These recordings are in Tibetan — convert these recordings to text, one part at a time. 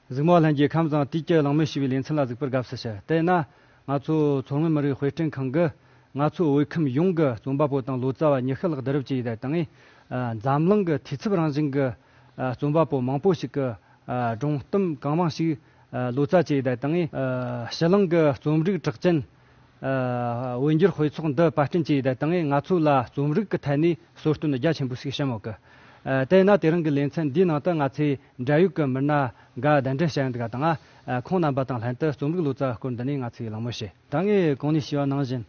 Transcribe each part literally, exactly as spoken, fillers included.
གཟིགས་མོ་བ་ལྷན་རྒྱས། ཁམས་བཟང་། དུས་ཀྱི་གླེང་མོལ་ཞུས་པའི་ལེ་ཚན་ལ་གཟིགས་པར་དགའ་བསུ་ཞུ། དེས་ན་ང་ཚོ་མཚོ་སྔོན་མི་རིགས་དཔེ་སྐྲུན་ཁང་གིས་ང་ཚོའི་བོད་ཁམས་ཡོངས་ཀྱི་རྩོམ་པ་པོ་དང་ལོ་ཙཱ་བ་ཉི་ཤུ་ལྷག་བསྡུ་རུབ་བྱས་ཡོད་པ་དང་། ཨ། འཛམ་གླིང་གི་འཐུས་ཚབ་རང་བཞིན་གྱི། ཨ། རྩོམ་པ་པོ་མང་པོ་ཞིག་གི། ཨ། སྒྲུང་གཏམ་གང་མང་ཞིག་ཨ། ལོ་ཙཱ་བྱས་ཡོད་པ་དང་། ཨ། ཕྱི་གླིང་གི་རྩོམ་རིག་གྲགས་ཅན། ཨ། བོད་འགྱུར་དཔེ་ཚོགས་འདི་པར་སྐྲུན་བྱས་ཡོད་པ་དང་། ང་ཚོ་ལ་རྩོམ་རིག་གི་ཐད་ནས་གསོལ་སྟོན་རྒྱ་ཆེན་པོ་ཞིག་བྱིན་ཡོད་གི། ཨ། དེས་ན་དེ་རིང་གི་ལེ་ཚན་འདིའི་ནང་དུ་ང་ཚོས་འབྲེལ་ཡོད་ཀྱི་མི་སྣ་འགའ་གདན་འདྲེན་བྱ་ཡོད་པ་དང་། ཨ། ཁོང་རྣམ་པ་དང་ལྷན་དུ་རྩོམ་རིག་ལོ་ཙཱ་བའི་སྐོར་འདི་ནས་ང་ཚོས་གླེང་མོལ་བྱེད། ད་ངས་གོང་ནས་ཞུས་པ་ནང་བཞིན།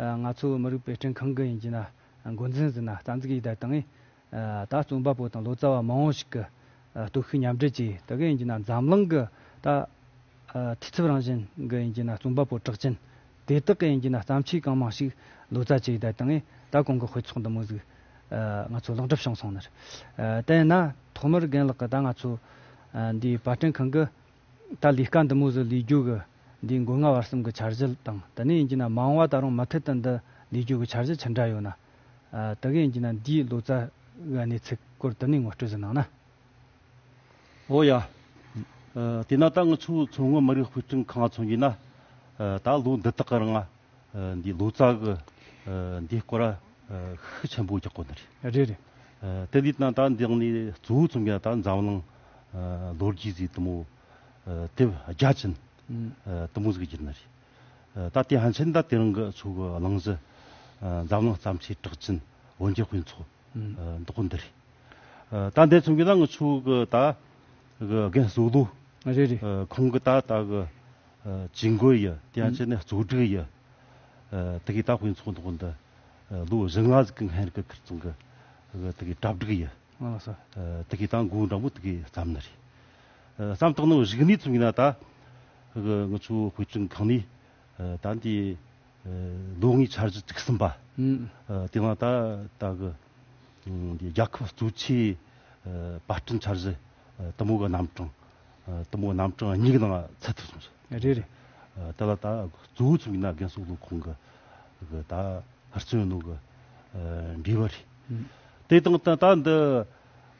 ཨ། ང་ཚོ་མི་རིགས་དཔེ་སྐྲུན་ཁང་གི་ཡིན་གྱི་ན་འགོ་འཛིན་ཟིན་ན་རྩ་འཛུགས་ཡིན་པ་དང་། ཨ། ད་རྩོམ་པ་པོ་དང་ལོ་ཙཱ་བ་མང་བོ་ཞིག་གི། ཨ། སྟོབས་ཤུགས་མཉམ་འབྲེལ་གྱིས་དེ་ག་ཡིན་གྱི་ན་འཛམ་གླིང་གི་ད། ཨ། འཐུས་ཚབ་རང་བཞིན་གྱི་ཡིན་གྱི་ན་རྩོམ་པ་པོ་གྲགས་ཅན་དེ་དག་གི་ཡིན་གྱི་ན་བརྩམས་ཆོས་གང་མང་ཞིག་ལོ་ཙཱ་བྱས་ཡོད་པ་དང་། ད་གོང་གི་དཔེ་ཚོགས་འདི་མོ་ཟིག་ཨ། ང་ཚོ་ལེགས་གྲུབ་བྱུང་སོང་ནི་རེད། ཨ། དེས་ན་ཐོག་མར་རྒན་ལགས་ཀྱིས་ད་ང་ཚོ། ཨ། འདིའི་པར་སྐྲུན་ཁང་གི་ད་ལས་ཀ་འདི་མོ་ཟིག་ལས་རྒྱུ་གི་འདིའི་མགོ་རྔ་བར་གསུམ་གྱི་འཆར་གཞི་དང་། དེ་ནས་ཡིན་གྱི་ན་མ་འོངས་པ་ད་རུང་མུ་མཐུད་དུ་འདི་ལས་རྒྱུ་གི་འཆར་གཞི་ཅི་འདྲ་ཡོད་ན། ཨ། དེ་ག་ཡིན་གྱི་ན་འདིའི་ལོ་ཙཱ་གི་གནས་ཚུལ་སྐོར་དེ་ནས་ངོ་སྤྲོད་ཟིག་གནང་ན། འོ་ཡ། ཨ། དེས་ན་ད་ང་ཚོའི་མཚོ་སྔོན་མི་རིགས་དཔེ་སྐྲུན་ཁང་ང་མཚོན་གྱི་ན། ཨ། ད་ལོ་འདི་དག་གི་རིང་ང་། ཨ། འདིའི་ལོ་ཙཱ་གི། ཨ། འདིའི་སྐོར། ཨ། ཤུགས་ཆེན་པོ་རྒྱག་གོ་ནི་རེད། རེད་རེད། ཨ། དེ་ལས་ན་ད་འདི་ནས་གཙོ་བོ་མཚོན་གྱི་ན་ད་འཛམ་གླིང་། ཨ། ལོ་རྒྱུས་ཟིག་དེ་མོ། ཨ། དེབ་བརྒྱ་ཅན། ཨ། དེ་མོ་ཟིག་བསྒྱུར་ནི་རེད། ཨ། ད་དེ་ཕན་ཆད་ད་དེ་རིང་གི་ཚོ་གི་གླེང་གཞི། ཨ། འཛམ་གླིང་བརྩམས་ཆོས་གྲགས་ཅན་བོད་འགྱུར་དཔེ་ཚོགས། ཨ། འདི་ཁོ་འདི་རེད། ཨ། ད་འདི་མཚོན་གྱི་ན་ང་ཚོ་གི་ད་གི་རྒན་བསོད་བློ། རེད་རེད། ཨ། ཁོང་གི་ད་ད་གི། ཨ། ཇུས་འགོད་ཡི་དེ་ཡང་ཨ་ཆེད་ནས་གཙོ་སྒྲིག་ཡི། ཨ། དེ་གི་ད་དཔེ་ཚོགས་འདི་ཁོ་འདི། ཨ། ལོ་བཞི་ལྔ་ཟིག་གི་སྔན་གི་ཁིར་ཚང་གི། ཨ། དེ་གི་གྲ་སྒྲིག་ཡི། ཨ། ལགས་སོ། ཨ། དེ་གི་ད་འགོ་འདྲ་མོ་དེ་གི་བརྩམས་ནི་རེད། ཨ། བརྩམས་བཏང་ནི་གཞུག་ནས་མཚོན་གྱི་ན་ད་གི་ང་ཚོ་དཔེ་སྐྲུན་ཁང་ནས། ཨ། ད་འདི། ཨ། ལོ་ལྔའི་འཆར་གཞི་བཅུ་གསུམ་པ། ཨ། དེ་ནང་ད་ད་གི། ཨ། འདི་རྒྱལ་ཁབ་གཙོ་ཆེའི། ཨ། པར་སྐྲུན་འཆར་གཞི། ཨ། དེ་མོ་གི་རྣམ་གྲངས། ཨ། དེ་མོ་གི་རྣམ་གྲངས་གཉིས་ཀྱི་ནང་ཚུད་ཐུབ་སོང་ཟིག། རེད་རེད། ཨ། དེ་ལ་ད་གཙོ་བོ་མཚོན་གྱི་ན་རྒན་བསོད་བློ་ཁོང་གི་གི་ད་ཧུར་བརྩོན་ནོ་གི། ཨ། འབྲས་བུ་རེད། ཨ། དེ་དང་ད་ད་འདི།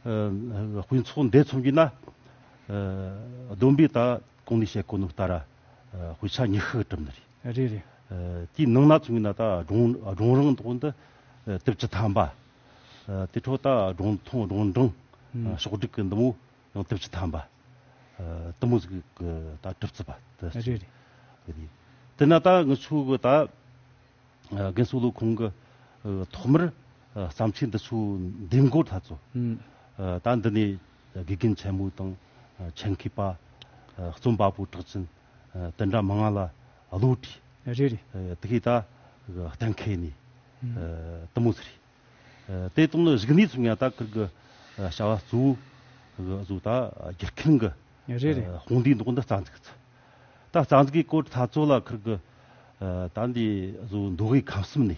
ཨ། དཔེ་ཚོགས་འདི་མཚོན་གྱི་ན། ཨ། བསྡོམས་པས་ད་གོང་ནས་བཤད་གོ་ནོ་ལྟར། ཨ། དཔེ་ཆ་ཉི་ཤུ་གྲུབ་ནི་རེད། རེད་རེད། ཨ། དེའི་ནང་ན་མཚོན་གྱི་ན་ད་སྒྲུང་སྒྲུང་རིང་དག་འདི། ཨ། དེབ་བཅུ་ཐམ་པ། ཨ། དེ་འཕྲོ་ད་སྒྲུང་ཐུང་སྒྲུང་འབྲིང་། ཨ། ཨ། ཕྱོགས་སྒྲིག་གི་འདི་མོ་ཡང་དེབ་བཅུ་ཐམ་པ། ཨ། དེ་མོ་ཟིག་གི་ད་གྲུབ་ཚུལ་བ་དེ། རེད་རེད། དེ་ན་ད་ང་ཚོ་གི་ད། ཨ། རྒན་བསོད་བློ་ཁོང་གི། ཨ། ཐོག་མར། ཨ། བརྩམས་ཆོས་འདི་ཚོ་འདེམས་འགོ་ད་ཚོ། ཨ། ད་འདི་ནས་དགེ་རྒན་ཆེན་མོ་དང་། ཨ། ཆེད་མཁས་པ། ཨ། རྩོམ་པ་པོ་གྲགས་ཅན། ཨ། དེ་འདྲ་མང་ང་ལ་བློ་གྲོས། རེད་རེད། ཨ། དེ་གས་ད་གཏན་འཁེལ་ནས། ཨ། དེ་མོ་ཟིག་རེད། ཨ། དེ་དང་གཞུག་ནས་མཚོན་ཡ་ད་ཁིར་གི། ཨ། བྱ་བ་གཙོ་བོ་གི་བཟོ་ད་བསྒྱུར་མཁན་གི། རེད་རེད། ཨ། དཔུང་སྡེ་འདི་ཁོ་འདི་རྩ་འཛུགས་ཚུལ། ད་རྩ་འཛུགས་ཀྱི་སྐོར་ད་ཚོ་ལ་ཁིར་གི། ཨ། ད་འདི་བཟོ་མདོ་དབུས་ཁམས་གསུམ་ནས།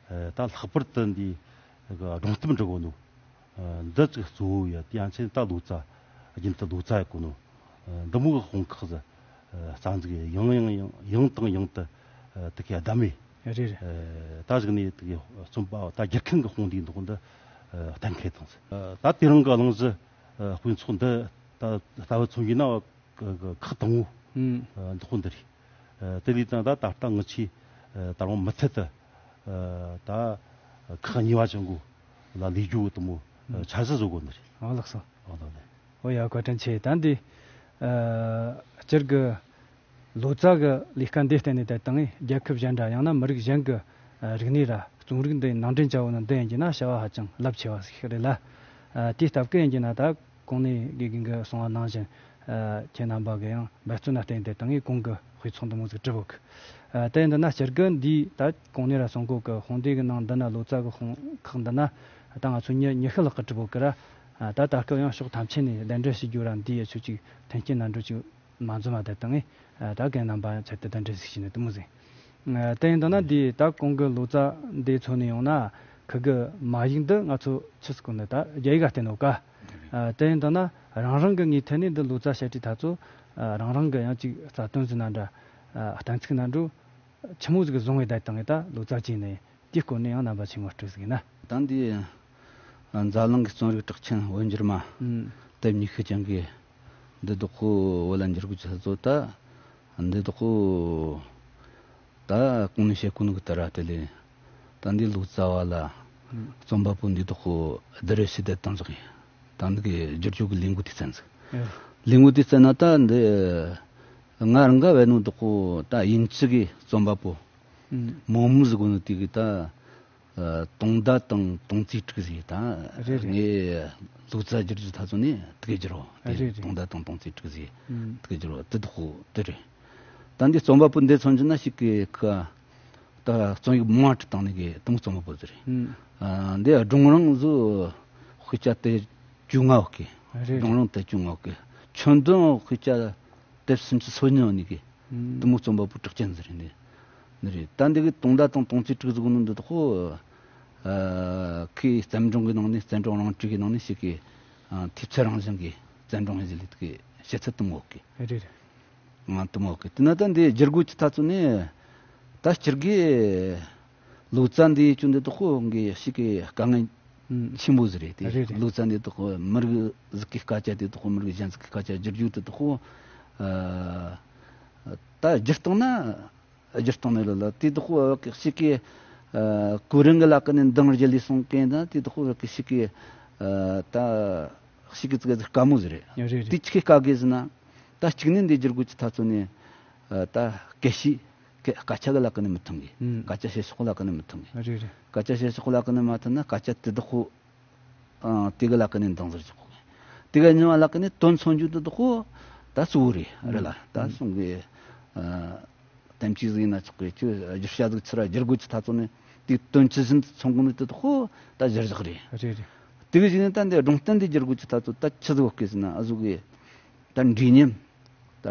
ཨ། ད་ལྷག་པར་དུ་འདི་གི་སྒྲུང་གཏམ་འབྲི་གོ་ནོ། ཨ། འདི་ཅིག་གཙོ་བོ་ཡ། དེ་ཡང་ཆེན་ད་ལོ་ཙཱ། རྒྱུན་དུ་ལོ་ཙཱ་ཡ་གོ་ནོ། ཨ། འདི་མོ་གི་དཔུང་ཁག་ཟིག། ཨ། རྩ་འཛུགས་ཡང་ཡང་ཡང་ཡང་དང་ཡང་དུ། ཨ། དེ་གའི་བདམས་མེད། རེད་རེད། ཨ། ད་གཞུག་ནས་དེ་གའི་རྩོམ་པ་ད་སྒྱུར་མཁན་གི་དཔུང་སྡེ་འདི་ཁོ་འདི། ཨ། གཏན་འཁེལ་བཏང་ཟིག། ཨ། ད་དེ་རིང་གི་གླེང་གཞི། ཨ། དཔེ་ཚོགས་འདི་ད་ལྟ་བུ་མཚོན་གྱི་ན། ཁག་དང་པོ། ཨ། འདི་ཁོ་འདི་རེད། ཨ། དེ་ལས་ད་ད་ད་ལྟ་ང་ཚོས། ཨ། ད་རུང་མུ་མཐུད་དུ། ཨ། ད་ཁག་གཉིས་པ་ཅན་གོ་ལ་ལས་རྒྱུ་དེ་མོ། ཨ། འཆར་གཞི་བཟོ་གོ་ནི་རེད། ཨ། ལགས་སོ། ཨ། ལགས་ལས། ཨོ་ཡ། བཀའ་དྲིན་ཆེ། ད་འདི། ཨ། སྤྱིར་གི་ལོ་ཙཱ་གི་ལས་ཀ་འདི་བརྟེན་ནས་ད་དང་རྒྱལ་ཁབ་གཞན་འདྲ་ཡང་ན་མི་རིགས་གཞན་གི། ཨ། རིག་གནས་ར་རྩོམ་རིག་འདི་ནང་འདྲེན་བྱ་བ་ནི་འདི་ཡིན་གྱི་ན་བྱ་བ་ཧ་ཅང་རླབས་ཆེ་བ་ཞིག་རེད་ལ། ཨ། དེའི་སྟབས་ཀྱིས་ཡིན་གྱི་ན་ད་གོང་ནས་དགེ་རྒན་གྱིས་གསུངས་པ་ནང་བཞིན། ཨ། ཁྱེད་རྣམ་པ་གིས་ཡང་འབད་བརྩོན་ལ་བརྟེན་ཏེ་དང་ངས་གོང་གི་དཔེ་ཚོགས་འདི་མོ་ཟིག་བསྒྲུབས་ཡོད་གི། ཨ། དེ་ཡིན་དུས་ན་སྤྱིར་གི་འདིའི་ད་གོང་ནས་ར་གསུང་གོ་གི་དཔུང་སྡེ་གི་ནང་འདི་ན་ལོ་ཙཱ་གི་དཔུང་ཁག་འདི་ན་ད་ང་ཚོ་མྱི་ཉི་ཤུ་ལྷག་གིས་བསྒྲུབས་ཡོད་གི་ར། ཨ། ད་ད་སྐབས་ཡང་ཕྱོགས་ཐམས་ཅད་ནས་གདན་འདྲེན་ཞུ་རྒྱུ་ར་འདི་ཡི་ཆོས་ཅིག་མཐུན་རྐྱེན་ནན་སྒྲོལ་ཅིག་མ་འཛོམས་པ་དེ་དང་ངས། ཨ། ད་རྒན་རྣམ་པ་ཚད་དུ་གདན་འདྲེན་ཞིག་བྱས་ནས་དེ་མོ་ཟིག། ཨ། དེ་ཡིན་དུས་ན་འདི་ད་གོང་གི་ལོ་ཙཱ་འདི་མཚོན་ནས་ཡོང་ན་ཁི་གི་མ་ཡིག་འདི་ང་ཚོ་ཕྱི་སྐོར་ནས་ད་རྒྱ་ཡིག་ག་བསྟན་ཡོད་ག། ཨ། དེ་ཡིན་དུས་ན་རང་རང་གི་ངོས་ཐད་ནས་འདི་ལོ་ཙཱ་བཤད་གྲྭའི་ཐ་ཚོ། ཨ། རང་རང་གི་ཡང་ཅིག་རྩ་དོན་ཟིག་ན་འདྲ། ཨ། གཏན་ཚིགས་ན་འགྲོ་ཆི་མོ་ཟིག་བཟུང་བའི་བསྡད་དང་ངས་ད་ལོ་ཙཱ་བྱས་ནས། དེའི་སྐོར་ནས་ཡང་རྣམ་པ་ཚོས་ངོ་སྤྲོད་ཟིག་ཡིན་ན། ད་འདི་འཛམ་གླིང་གི་རྩོམ་རིག་གྲགས་ཆེན་བོད་འགྱུར་མ། ཨུམ། དེབ་ཉི་ཤུ་ཅན་གྱི་ འདི་དག་གོ་བོད་ལ་འགྱུར་དགོས་ཀྱི་ས་ཚོ་ད། འདི་དག་གོ་ད་གོང་ནས་བཤད་གོ་ནོ་གི་ལྟར་ར་དེ་ལས། ད་འདི་ལོ་ཙཱ་བ་ལ། ཨུམ། རྩོམ་པ་པོ་འདི་དག་གོ་བསྡུ་རུབ་བྱས་ཏེ་བཏང་ཟིག་ཡིན། ད་འདི་གི་བསྒྱུར་བཅོས་ཀྱི་ལས་འགུལ་དེ་བཙན་ཟིག་ཨེ། ལས་འགུལ་དེ་བཙན་ན་ད་འདི། ང་རང་ག་བས་ནོ་དག་གོ་ད་དབྱིན་ཇི་གི་རྩོམ་པ་པོ། ཨུམ། མོ་མུ་ཟིག་གོ་ནོ་དེ་གི་ད། ཨ། དུང་ཟླ་དང་དུང་རྩེ་དྲུག་ཟེར་ད། རེད་རེད། ངས་ལོ་ཙཱ་བསྒྱུར་རྒྱུ་ད་ཚོ་ནས་དེ་གི་བསྒྱུར་རོ། ཨ། དེ་རེད་རེད། དུང་ཟླ་དང་དུང་རྩེ་དྲུག་ཟེར། ཨུམ། དེ་གི་བསྒྱུར་རོ། དེ་དག་གོ་དེ་རེད། ད་འདི་རྩོམ་པ་པོ་འདི་མཚོན་རྒྱུ་ན་ཞིག་གི་ཁ། ད་རྩོམ་ཡིག་མང་བ་བྲིས་བཏང་ནས་གི་དེ་མོ་རྩོམ་པ་པོ་ཟིག་རེད། ཨུམ། ཨ། འདི་སྒྲུང་རིང་ཟིག་དཔེ་ཆ་དེབ་བཅོ་ལྔ་ཡོད་གི། རེད་རེད། སྒྲུང་རིང་དེབ་བཅོ་ལྔ་ཡོད་གི། ཆུང་འདོན་དཔེ་ཆ་དེབ་སུམ་ཅུ་སོ་གཉིས་ཡོད་ནི་གི། ཨུམ། དེ་མོ་རྩོམ་པ་པོ་གྲགས་ཅན་ཟིག་རེད་འདི། འདི་རེད། ད་འདི་གི་དུང་ཟླ་དང་དུང་རྩེ་དྲུག་ཟེར་གོ་ནོ་འདི་དག་གོ། ཨ། ཁོའི་བརྩམས་སྒྲུང་གི་ནང་ནས། བརྩམས་སྒྲུང་རང་གྲས་ཀྱི་ནང་ནས་ཞིག་གི། ཨ། ཐེབས་རྩ་རང་བཞིན་གྱི་བརྩམས་སྒྲུང་ཡིན་ཟེར་ལེ་དེ་གི་བཤད་ཚུལ་དེ་མོ་ཡོད་གི། རེད་རེད། ང་དེ་མོ་ཡོད་གི། དེ་ན་ད་འདི་བསྒྱུར་དགོས་ཀྱི་ད་ཚོ་ནས། ད་སྤྱིར་གི་ལོ་ཙཱ་འདི་ཡི་ཆུ་འདི་དག་གོ་གི་ཞིག་གི་དཀའ་ངལ་ཨུམ། ཆེན་པོ་ཟིག་རེད་དེ། རེད་རེད། ལོ་ཙཱ་འདི་དག་གོ་མི་རིགས་ཟིག་གི་སྐད་ཆ་དེ་དག་གོ་མི་རིགས་གཞན་ཟིག་གི་སྐད་ཆ་བསྒྱུར་རྒྱུ་དེ་དག་གོ། ཨ། ད་བསྒྱུར་བཏང་ན། བསྒྱུར་བཏང་ནས་ལ་ལ་དེ་དག་གོ་ཞིག་གི། ཨ། གོ་རིམ་གི་ལ་ཀ་ནས་འདང་རྒྱལ་ལས་སོང་གན་ད་དེ་དག་གོ་ཞིག་གི། ཨ། ད་ཞིག་གི་ཙི་ག་ཙི་དཀའ་མོ་ཟིག་རེད། རེད་རེད། དེ་ཆི་གི་དཀའ་གི་ཟེར་ན། ད་གཅིག་ནས་འདི་བསྒྱུར་དགོས་ཀྱི་ད་ཚོ་ནས། ཨ། ད་སྐད་ཤེས། སྐད་སྐད་ཆ་གི་ལ་ཀ་ནས་མི་ཐོན་གི། ཨུམ། སྐད་ཆ་བཤད་ཕྱོགས་ལ་ཀ་ནས་མི་ཐོན་གི། རེད་རེད། སྐད་ཆ་བཤད་ཕྱོགས་ལ་ཀ་ནས་མ་ཐོན་ན་སྐད་ཆ་དེ་དག་གོ། ཨ། དེ་གི་ལ་ཀ་ནས་འདང་ཟེར་ཆོག་གི། དེ་གི་རྙིང་བ་ལ་ཀ་ནས་དོན་མཚོན་རྒྱུ་དེ་དག་གོ་ད་གཙོ་བོ་རེད། རེད་ལ། ད་གསུང་གི། ཨ། དམ་ཆོས་ཟིག་ཡིན་ན་ཆོག་གི། ཁྱོད་བསྒྱུར་བྱ་ཟིག་ཚུར་བསྒྱུར་དགོས་ཀྱི་ད་ཚོ་ནས་དེ་དོན་ཇི་བཞིན་དུ་མཚོན་དགོས་ནི་དེ་དག་གོ་ད་གཞིར་བཞག་རེད། རེད་རེད། དེ་གི་གཞི་ནས་ད་འདི་སྒྲུང་གཏམ་འདི་བསྒྱུར་དགོས་ཀྱི་ད་ཚོ་ད་ཆི་ཟིག་ཡོད་གི་ཟེར་ན། ཨ་ཟུག་གི་ད་འབྲི་སྙན། ད་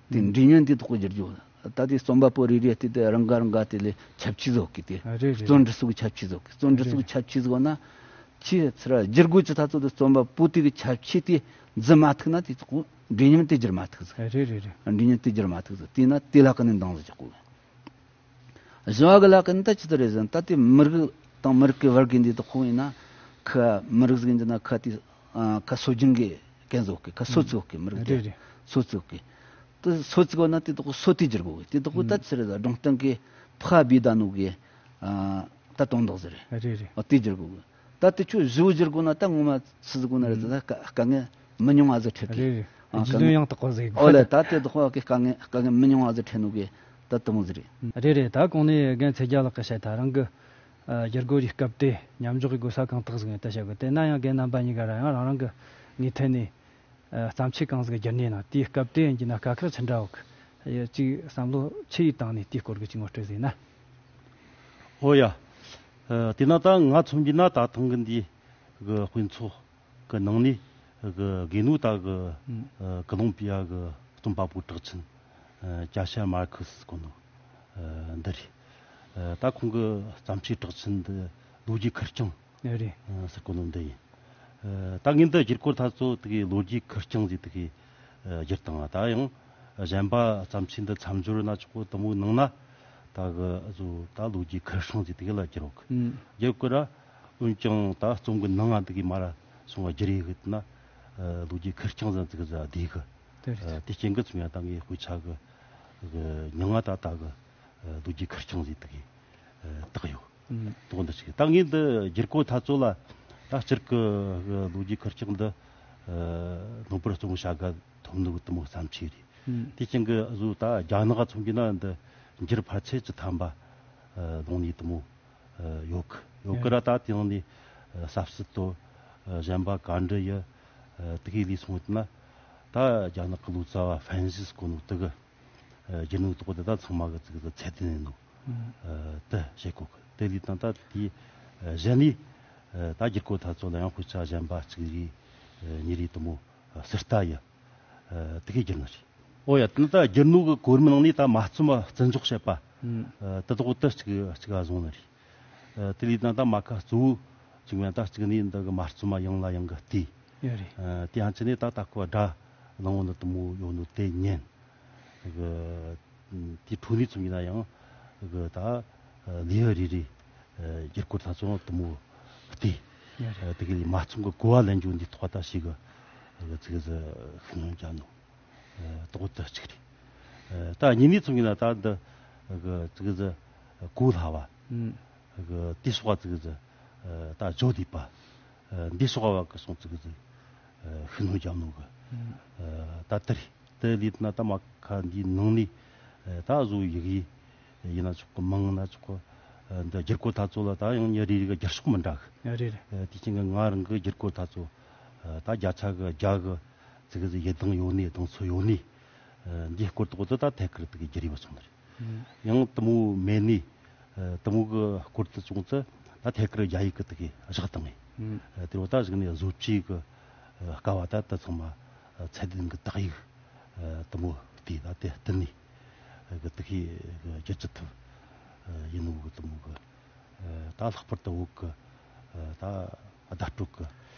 དེ་ཨུམ། འབྲི་སྙན་དེ་དག་གོ་བསྒྱུར་རྒྱུ། ད་དེ་རྩོམ་པ་པོ་རེ་རེ་དེ་དེ་རང་ག་རང་ག་དེ་ལས་ཁྱབ་ཆེ་ཟིག་ཡོད་གི་དེ། རེད་རེད། རྩོམ་འབྲི་སྲོལ་གི་ཁྱབ་ཆེ་ཟིག་ཡོད་གི། རྩོམ་འབྲི་སྲོལ་གི་ཁྱབ་ཆེ་ཟིག་ཡོད་ན། ཁྱོད་ཚུར་བསྒྱུར་དགོས་ཀྱི་ད་ཚོ་དེ་རྩོམ་པ་པོ་དེ་གི་ཁྱབ་ཆེ་དེ་འཛིན་མ་ཐུབ་ན་དེ་དག་གོ་འབྲི་སྙན་དེ་བསྒྱུར་མ་ཐུབ་ཟིག། རེད་རེད་རེད། འབྲི་སྙན་དེ་བསྒྱུར་མ་ཐུབ་ཟིག། དེས་ན་དེ་ལ་ཀ་ནས་འདང་ཟིག་རྒྱག་དགོས། བཞི་བ་གི་ལ་ཀ་ནི་ད་ཅི་ལྟར་རེད་ཟེར་ན། ད་དེ་མི་རིགས་དང་མི་རིགས་ཀྱི་བར་གྱི་འདི་དག་ཁོ་ཡིན་ན། ཁ་མི་རིགས་ཟིག་ཡིན་ན་ཁ་དེ། ཨ། ཁ་སྲོལ་རྒྱུན་གྱི་རྐྱེན་ཟིག་གི། ཁ་སྲོལ་ཟིག་གི། མི་རིགས་དེ་རེད་རེད། སྲོལ་ཟིག་གི། དེ་སྲོལ་ཟིག་ཡོད་ན་དེ་དག་སྲོལ་དེ་བསྒྱུར་དགོས་གི། དེ་དག་ད་ཅི་རེད་ཟེར། སྒྲུང་གཏམ་གི་ཕ་བི་ད་ནུ་གི། ཨ། ད་དོན་དག་ཟིག་རེད། རེད་རེད། ཨ། དེ་བསྒྱུར་དགོས་གི། ད་དེ་ཁྱོད་བཞི་བོ་བསྒྱུར་དགོས་ན་ད་ངོ་མ་ཆི་ཟིག་དགོས་ན་རེད་ཟེར། ད་དཀའ་ངལ་མི་ཉུང་བ་ཟིག་འཕྲད་གི། རེད་རེད། ཨ། རྒྱུས་ལོན་ཡང་དག་པ་ཟིག་དགོས། ཨོ་ལེ། ད་དེ་དག་གི་དཀའ་ངལ་དཀའ་ངལ་མི་ཉུང་བ་ཟིག་འཕྲད་ནོ་གི་ད་དེ་མོ་ཟིག་རེད། རེད་རེད། ད་གོང་ནས་རྒན་ཚེ་རྒྱལ་ལགས་ཀྱིས་བཤད། ད་རང་གི། ཨ། བསྒྱུར་བཀོད་ཀྱི་སྐབས་དེ་མཉམ་འཇོག་གི་དགོས་ས་གང་དག་ཟིག་ཡིན་ད་བཤད་གི། དེ་ན་ཡང་རྒན་རྣམ་པ་གཉིས་ཀ་ར་ཡང་རང་རང་གི་ངོས་ཐད་ནས། ཨ། བརྩམས་ཆོས་གང་ཟིག་བསྒྱུར་ནས་ན། དེའི་སྐབས་དེ་ཡིན་གྱི་ན་དཀའ་ཁག་ཆི་འདྲ་བོ་གི། ཡ། ཅིག་བསམ་བློ་ཆི་ཡིས་བཏང་ནས་དེའི་སྐོར་གྱི་ཅིག་ངོ་སྤྲོད་ཟིག་ན། ཨོ་ཡ། ཨ། དེ་ན་ད་ང་མཚོན་གྱི་ན་ད་ཐེངས་གི་འདི་གི་དཔེ་ཚོགས་གི་ནང་ནས་གི་དགེ་ནོ་ད་གི། ཨུམ། ཨ། ཀོ་ལོམ་པི་ཡ་གི་རྩོམ་པ་པོ་གྲགས་ཅན། ཨ། ཀྱ་ཤ་མར་ཁུ་སི་གོ་ནོ། ཨ། འདི་རེད། ཨ། ད་ཁོང་གི་བརྩམས་ཆོས་གྲགས་ཅན་འདི་ལོ་རྒྱུས་ཁེར་རྐྱང་། ཨ། རེད། ཨ། ཟེར་གོ་ནོ་འདི་ཡིན། ཨ། ད་ངས་འདི་བསྒྱུར་བཀོད་ད་ཚོ་དེ་གི་ལོ་རྒྱུས་ཁེར་རྐྱང་ཟིག་དེ་གི། ཨ། བསྒྱུར་བཏང་། ད་ཡང་གཞན་པ་བརྩམས་ཆོས་འདི་མཚམས་སྦྱོར་ན་ཆོག་གི། དེ་མོ་ནང་ན་ད་གི་བཟོ་ད་ལོ་རྒྱུས་ཁེར་རྐྱང་ཟིག་དེ་གི་ལ་བསྒྱུར་ཡོད་གི། ཨུམ། བསྒྱུར་བཀོད་ར། འོན་ཀྱང་ད་རྩོམ་གི་ནང་ང་དེ་གི་མར་ར་སོང་བ་བསྒྱུར་ཡི་གི་ན། ཨ། ལོ་རྒྱུས་ཁེར་རྐྱང་ཟིག་ཙི་གི་ཟིག་བསྡུས་གི། དེ་རེད། ཨ། དེ་རྐྱེན་གི་ཚུལ་ཡང་ད་ངའི་དཔེ་ཆ་གི་གི་མྱིང་ང་ད་ད་གི། ཨ། ལོ་རྒྱུས་ཁེར་རྐྱང་ཟིག་དེ་གི། ཨ། བཏགས་ཡོད། ཨུམ། དོན་འདི་ཞིག། ད་ངས་འདི་བསྒྱུར་བཀོད་ད་ཚོ་ལ་ད་སྤྱིར་གི་ལོ་རྒྱུས་ཁེར་རྐྱང་འདི། ཨ། ནོར་བུ་རྩོམ་བྱ་དགའ་ཐོབ་ནོ་གི་དེ་མོ་བརྩམས་ཆོས་རེད། ཨུམ། དེ་རྐྱེན་གི་བཟོ་ད་རྒྱ་ནག་ག་མཚོན་གྱི་ན་འདི་འགྱུར་ཕལ་ཆེར་བཅུ་ཐམ་པ། ཨ། ལོངས་ནས་དེ་མོ། ཨ། ཡོད་གི། ཡོད་གི་ར། ད་དེ་ནང་ནས། ཨ། ས་བསིལ་དོ། ཨ། གཞན་པ་ག་འདྲ་ཡི། ཨ། དེ་གི་ལས་སོང་ན། ད་རྒྱ་ནག་གི་ལོ་ཙཱ་བ་ཧྥན་ཞི་ཟེར་གོ་ནོ་དེ་གི། ཨ། བསྒྱུར་ནོ་དག་དེ་ད་ཚང་མ་གི་ཙི་གི་ཚད་ལྡན་ཡིན་ནོ། ཨ། དེ་བཤད་གོ་གི། དེ་ལས་ད་ད་དེ། ཨ། གཞན་ནི། ཨ། ད་བསྒྱུར་བཀོད་ད་ཚོ་ལ་ཡང་དཔེ་ཆ་གཞན་པ་གཅིག་རེ། ཨ། གཉིས་རེ་དེ་མོ། ཨ། ཟུར་ལྟ་ཡི། ཨ། དེ་གི་བསྒྱུར་ནི་རེད། ཨོ་ཡ། དེ་ནི་ད་བསྒྱུར་ནོ་གི་གོ་རིམ་ནང་ནས་ད་མ་རྩོམ་བརྩི་འཇོག་བྱེད་པ། ཨ། དེ་དག་དེ་གཅིག་གཅིག་ག་བཟུང་ནི་རེད། ཨ། དེ་ལས་ད་ད་མ་ཁ་གཙོ་བོ་གཅིག་མིན་ད་གཅིག་ནས་འདི་གི་མ་རྩོམ་པ་ཡང་ལ་ཡང་གི་བལྟས། ཡོད་རེད། ཨ། དེ་ཡང་ཅི་ནས་ད་ད་ཁོ་སྒྲ་གླང་བོ་འདི་དེ་མོ་ཡོད་ནོ་དེ་ཉན། གི། དེ་འཕྲོ་ནས་ཚུར་ཡིན་ན་ཡང་གི་ད་ལེའུ་རེ་རེ། ཨ། བསྒྱུར་བཀོད་ད་ཚོ་དེ་མོ་བལྟས། ཡོད་རེད། ཨ། དེ་གི་ལས་མ་རྩོམ་གི་གོ་བ་ལེན་རྒྱུ་འདི་ཐོག་ད་ཞིག་གི། ཙི་གི་ཟི་ཤུགས་སྣོན་བརྒྱབ་ནོ། ཨ་དོག་ཏུ་གཅིག་རེད། ཨ་ད་གཉིས་ནས་ཚོ་ཡིན་ན་ད་འདི་གི་ཙི་གི་ཟི་གོ་སླ་བ། ཨུམ། གི་དེ་སོགས་ཙི་གི་ཟི་ཨ་ད་བརྗོད་བསྡུས་པ། ཨ་འདི་སོགས་བ་གི་སོང་ཙི་གི་ཟི་ཨ་ཤུགས་སྣོན་བརྒྱབ་ནོ་གི། ཨུམ། ཨ་ད་དེ་རེད། དེ་ལས་ན་ད་མ་ཁ་འདིའི་ནང་ནས་ཨ་ད་བཟོ་ཡི་གེ་ཡིན་ན་ཆོག་གི། མིང་ན་ཆོག་གི། ཨ་འདི་བསྒྱུར་བཀོད་ལྟ་ཚུལ་ལ་ད་ཡང་མི་རེ་རེ་གི་བསྒྱུར་ཕྱོགས་མི་འདྲ་གི། ཨ་རེད་རེད། ཨ་དེ་རྐྱེན་གི་ང་རང་གི་བསྒྱུར་བཀོད་ལྟ་ཚུལ་ཨ་ད་བརྒྱ་ཆ་གི་བརྒྱ་གི་ཙི་གི་ཟི་ཡི་གདངས་ཡོད་ནི། གདངས་ཚོད་ཡོད་ནི། ཨ་འདིའི་སྐོར་དུ་ད་ཐད་ཀར་དེ་གི་བསྒྱུར་ཡི་བ་སོང་ནི་རེད། ཨུམ། ཡང་དེ་མོ་མེད་ནི། ཨ་དེ་མོ་གི་སྐོར་དུ་བྱུང་ཙི་ད་ཐད་ཀར་རྒྱ་ཡིག་གི་དེ་གི་བཞག་བཏང་ངེ། ཨུམ། ཨ་དེ་རུ་ད་གཞུག་ནས་བཟོ་བཅོས་གི་ཨ་དཀའ་བ་ད་ད་ཚང་མ་ཨ་ཚད་ལྡན་གི་དག་ཡིག་ཨ་དེ་མོ་དེ་ད་དེ་བསྟུན་ནི་ཨ་གི་དེ་གི་བསྒྱུར་ཅི་ཐུབ་ཨ་ཡིན་ནོ་གི། དེ་མོ་གི་ཨ་ད་ལྷག་པར་དུ་བོད་གི་ཨ་ད་བརྡ་སྤྲོད་གི་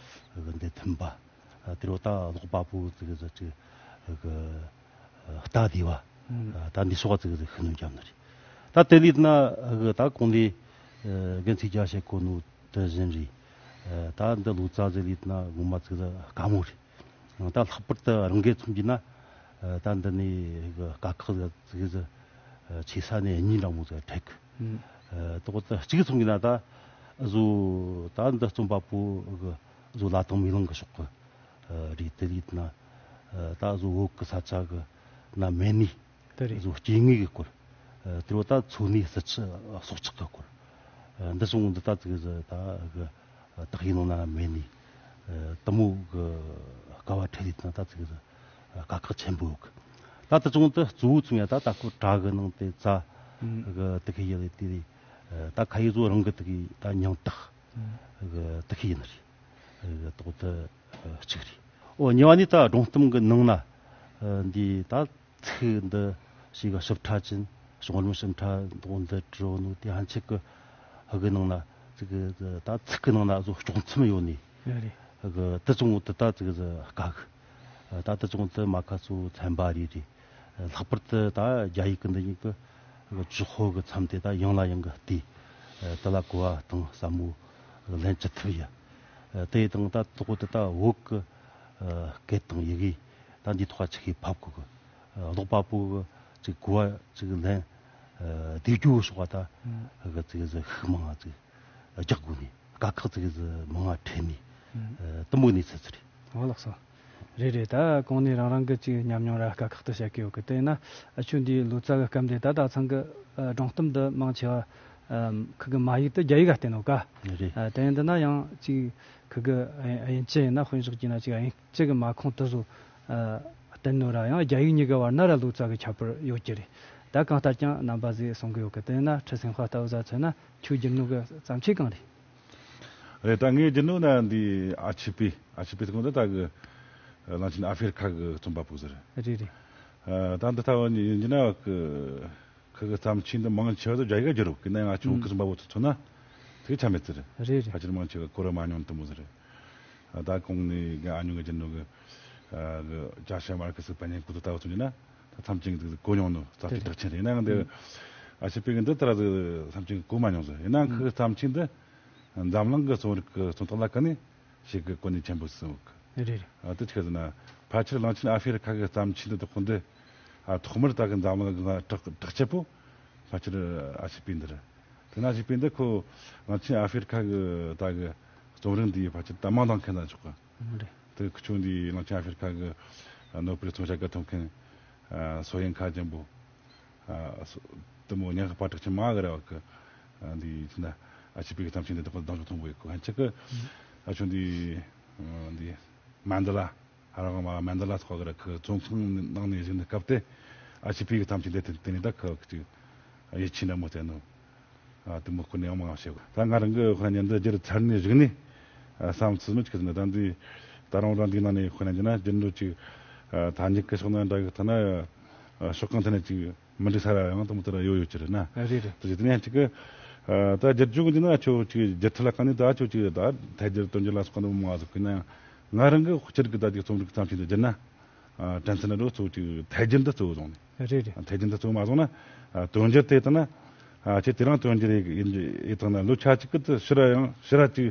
ཨ་གི་འདི་མཐུན་པ། ཨ་དེ་རུ་ད་ཀློག་པ་པོ་ཙི་གི་ཟི་ཅིག་གི་ཨ་ལྟ་བདེ་བ། ཨུམ། ཨ་ད་འདི་སོགས་ཙི་གི་ཟི་ཤུགས་སྣོན་བརྒྱབ་ནི་རེད། ད་དེ་ལས་ན་ཨ་གི་ད་གོང་ནས་ཨ་རྒན་ཚོས་ཀྱང་བཤད་གོ་ནོ་དེ་བཞིན་རེད། ཨ་ད་འདི་ལོ་ཙཱ་ཟེར་ལས་ན་ངོ་མ་ཙི་གི་ཟི་དཀའ་མོ་རེད། ཨ་ད་ལྷག་པར་དུ་རང་གིས་མཚོན་རྒྱུ་ན་ཨ་ད་འདི་ནས་ཨ་གི་དཀའ་ཁག་ཟིག་ཙི་གི་ཟི་ཨ་ཆེ་ས་ནས་གཉིས་འདྲ་མོ་ཟིག་འཕྲད་གི། ཨུམ། ཨ་དོག་ཏུ་གཅིག་མཚོན་གི་ན་ད་བཟོ་ད་འདི་རྩོམ་པ་པོ་གི་བཟོ་ལ་དྭགས་མེ་གླིང་གི་ཕྱོགས་གི་ཨ་རེད། དེ་ལས་ན་ཨ་ད་བཟོ་བོད་གི་ས་ཆ་གི་ན་མེད་ནི། དེ་རེད། བཟོ་སྐྱེ་དངོས་གི་སྐོར། ཨ་དེ་རུ་ད་འཚོ་གནས་སྲིད་ཇུས་སྲོག་ཆགས་གི་སྐོར། ཨ་འདི་སོང་འདི་ད་ཙི་གི་ཟི་ད་གི་དག་ཡིག་ནང་ན་མེད་ནི། ཨ་དེ་མོ་གི་དཀའ་བ་འཕྲད་ལས་ན་ད་ཙི་གི་ཟི་དཀའ་ཁག་ཆེན་པོ་ཡོད་གི། ད་དེ་བྱུང་དུ་གཙོ་བོ་ཚུན་ཡ་ད་ད་ཁོ་དྲ་གི་ནང་དེ་ཙ་ཨུམ། གི་དེ་གི་ཡི་ལས་དེ་རེད། ཨ་ད་ཁ་ཡི་བཟོ་རང་གི་དེ་གི་ད་མིང་བཏགས་ཨུམ། གི་དེ་གི་ཡིན་ནི་རེད། གི་དོག་ཏུ་གཅིག་རེད། ཨོ་གཉིས་པ་ནི་ད་སྒྲུང་གཏམ་གི་ནང་ན་ཨ་འདི་ད་ཚིག་འདི་ཞིག་གི་ཞིབ་ཕྲ་ཅན། བྱུང་རིམ་ཞིབ་ཕྲ་འདུག་འདི་བྲིས་ནོ་དེ་ཧན་ཆད་གི་ཨ་གི་ནང་ན་ཙི་གི་ད་ཚིག་གི་ནང་ན་བཟོ་ལྕོགས་མཚམས་ཡོད་ནི། ཡོད་རེད། ཨ་གི་དེ་བྱུང་དེ་ད་ཙི་གི་དཀའ་གི། ཨ་ད་དེ་བྱུང་དེ་མ་ཁ་ཚོ་ཚན་པ་རེ་རེ། ལྷག་པར་དུ་ད་རྒྱ་ཡིག་གི་འདི་ཉིད་གི་ཨ་གི་ཇུས་ཧོ་གི་མཚམས་དེ་ད་ཡང་ལ་ཡང་གི་བལྟས། ཨ་དེ་ལ་གོ་བ་དང་ཟབ་མོ་ལེན་ཅི་ཐུབ་ཡ། ཨ་དེ་དང་ད་དོག་དེ་ད་བོད་གི་ཨ་སྐད་དང་ཡི་གེ་ད་འདི་ཐོག་ཆི་གི་ཕབ་གོ་གི། ཨ་ཀློག་པ་པོ་གི་ཅིག་གོ་བ་ཅིག་ལེན་ཨ་བདེ་རྒྱུ་ཕྱོགས་ད་ཨ་གི་ཅིག་ཟི་ཤུགས་མང་ང་ཅིག་རྒྱག་དགོས་ནི། དཀའ་ཁག་ཅིག་ཟི་མང་ང་འཕྲད་ནི། ཨ་དེ་མོ་གནས་ཚུལ་ཅིག་རེད། འོ་ལགས་སོ། རེད་རེད། ད་གོང་ནས་རང་རང་གི་ཅིག་ཉམས་མྱོང་ར་དཀའ་ཁག་ཏུ་བཤད་གི་ཡོད་གི། དེ་ན་ཨ་ཆོས་འདིའི་ལོ་ཙཱ་གི་སྐབས་འདི་ད་ད་ཚང་གི་ཨ་སྒྲུང་གཏམ་འདི་མང་ཆེ་བ་ཨ་ཁུ་གི་མ་ཡིག་ཏུ་རྒྱ་ཡིག་ག་བསྟན་ནོ་ཀ། རེད། ཨ་དེ་ཡིན་འདི་ན་ཡང་ཅིག་ཁུ་གི་ཨ་དབྱིན་ཇི་ཡིན་ན་དཔེ་འཇོག་གི་ན་ཅིག་དབྱིན་ཅི་གི་མ་ཁུངས་དེ་ཚོ་ཨ་བསྟན་ནོ་ར་ཡང་རྒྱ་ཡིག་གཉིས་ཀ་བར་ན་ར་ལོ་ཙཱ་གི་ཁྱད་པར་ཡོད་ཀྱི་རེད། ད་གང་ལྟར་ཀྱང་རྣམ་པ་ཚོས་གསུང་གི་ཡོད་གི། དེ་ན་ཁྲི་སེམས་དཔའ་ལྟ་བུ་ཚོ་མཚོན་ན་ཁྱོད་བསྒྱུར་ནོ་གི་བརྩམས་ཆོས་གང་རེད། རེད། ད་ངས་བསྒྱུར་ནོ་ན་འདི་ཨ་ཆི་པི། ཨ་ཆི་པི་ཟེར་གོ་ནོ་ད་གི་གླང་ཆེན་ཨ་ཧྥེ་རི་ཁ་གི་རྩོམ་པ་པོ་ཟེར། རེད་རེད། ཨ་ད་འདི་ལྟ་བུ་ནི་ཡིན་གྱི་ན་གི་ཁུ་གི་བརྩམས་ཆོས་འདི་མང་ཆེ་བ་དུ་རྒྱ་ཡིག་ག་བསྒྱུར་རོགས་གི་ན་ཡང་ཨ་ཆུང་ཁུ་རྩོམ་པ་པོ་ཚོ་མཚོན་ན་དེ་ཆ་མེད་ཟེར། རེད་རེད། ཕལ་ཆེར་མང་ཆེ་བ་གོ་ར་མ་མྱོང་དུ་མོ་ཟེར། ཨ་ད་གོང་ནས་གི་ཨ་ཉུང་གི་བསྒྱུར་ནོ་གི་ཨ་གི་ཅཱ་ཤ་མར་ཁི་སི་པ་ཉན་ཀུ་ཏུ་ལྟ་བུ་ཚོ་ཡིན་ན་ད་མཚམས་ཅན་གི་གོ་མྱོང་ནོ་རྩ་ཆེ་རྟགས་ཆེན་རེད། ཡིན་ནའང་འདི་ཨ་ཆི་པི་གི་འདི་ལྟར་དུ་མཚམས་ཅན་གི་གོ་མ་མྱོང་ཟེར། ཡིན་ནའང་ཁུ་གི་བརྩམས་ཆོས་འདི་འཛམ་གླིང་གི་རྩོམ་རིག་གི་རྩོམ་སྟངས་ལ་ཀ་ནས་ཞིག་གི་གོ་གནས་ཆེན་པོ་ཟིན་ཡོད་གི། རེད་རེད། ཨ་དེ་ཆི་ཟེར་ན་ཕལ་ཆེར་གླང་ཆེན་ཨ་ཧྥེ་རི་ཁ་གི་བརྩམས་ཆོས་འདི་དག་གོ་འདི་ཨ་ཐོག་མར་ད་གི་འཛམ་གླིང་གི་གྲགས་གྲགས་ཆེ་པོ་ཕལ་ཆེར་ཨ་ཆི་པི་འདི་རེད། དེ་ན་ཨ་ཆི་པི་འདི་ཁོ་གླང་ཆེན་ཨ་ཧྥེ་རི་ཁ་གི་ད་གི་རྩོམ་རིག་འདི་ཕལ་ཆེར་ད་མང་དང་ཁེ་ན་ཆོག་གི། རེད། དེ་ཁུ་ཆུང་འདི་གླང་ཆེན་ཨ་ཧྥེ་རི་ཁ་གི་ནོ་བེལ་རྩོམ་བྱ་དགའ་ཐོབ་མཁན་ཨ་སོ་ཡན་ཁ་ཅན་པོ། ཨ་སོ་དེ་མོ་ཉག་པ་གྲགས་ཆེན་མ་གི་ར་བ་གི་ཨ་འདི་ཅི་ན་ཨ་ཆི་པི་གི་བརྩམས་ཆོས་འདི་དག་གདེང་འཇོག་མཐོན་པོ་ཡོད་གི། ཧན་ཆི་གི་ཨ་ཆུང་འདི་འདི་མན་ད་ལ་ཧ་ར་ག་མ་མན་ད་ལ་ཐོག་གི་ར་གི་རྩོམ་ཁང་ནང་ནས་བཞུགས་ནས་སྐབས་དེ་ཨ་ཆི་པི་གི་བརྩམས་ཆོས་འདི་དེ་དེ་ནས་ད་གི་གི་ཡིད་ཆེས་འདྲ་མོ་བསྟན་ནོ། ཨ་དེ་མོ་ཁོ་ནས་ཡང་མང་བཤད་གོ། ད་ང་རང་གི་ཁོ་ན་ཉན་འདི་སྒྱུར་ཚར་ནས་བཞུགས་ནས་ཨ་བསམ་ཚུལ་མི་ཆིག་ཟིན་ད་འདི་ད་རུང་རང་འདི་ནང་ནས་ཁོ་ན་ཉན་ན་སྒྱུར་འགྲོ་ཅིག་ཨ་ཐ་སྙད་ཀྱི་ཕྱོགས་ན་འདྲ་གི་ཐ་ན་ཨ་ཕྱོགས་གང་ཐ་ན་ཅིག་མི་འགྲིག་ས་ར་ཡང་དེ་མོ་དེ་ར་ཡོད་ཡོད་ཅི་རེད་ན། ཨ་རེད་རེད། དེ་ཡིན་ན་ཅིག་གི་ཨ་ད་སྒྱུར་རྒྱུ་འདི་ན་ཁྱོད་ཅིག་སྒྱུར་ཐུབ་ལ་ག་ནས་ད་ཁྱོད་ཅིག་ད་ཐད་སྒྱུར་དོན་སྒྱུར་ལ་སོགས་ག་འདི་མང་ཟིག་གི་ན་ཡང་ང་རང་གི་སྤྱིར་གི་ད་ཅིག་རྩོམ་རིག་བརྩམས་ཆོས་འདི་སྒྱུར་ན། ཨ་དྲན་ཚུལ་ན་འགྲོ་གཙོ་བོ་ཅིག་ཐད་སྒྱུར་འདི་གཙོ་བོ་བཟུང་ནས། རེད་རེད། ཐད་སྒྱུར་འདི་གཙོ་བོ་མ་བཟུང་ན་ཨ་དོན་སྒྱུར་དེ་ལྟ་ན་ཨ་ཁྱེད་དེ་རིང་དོན་སྒྱུར་ཡིན་ཡིན་ཡིན་དང་ན་ལོ་ཆ་གཅིག་གི་དུ་ཕྱི་ར་ཡང་ཕྱི་ར་ཅིག་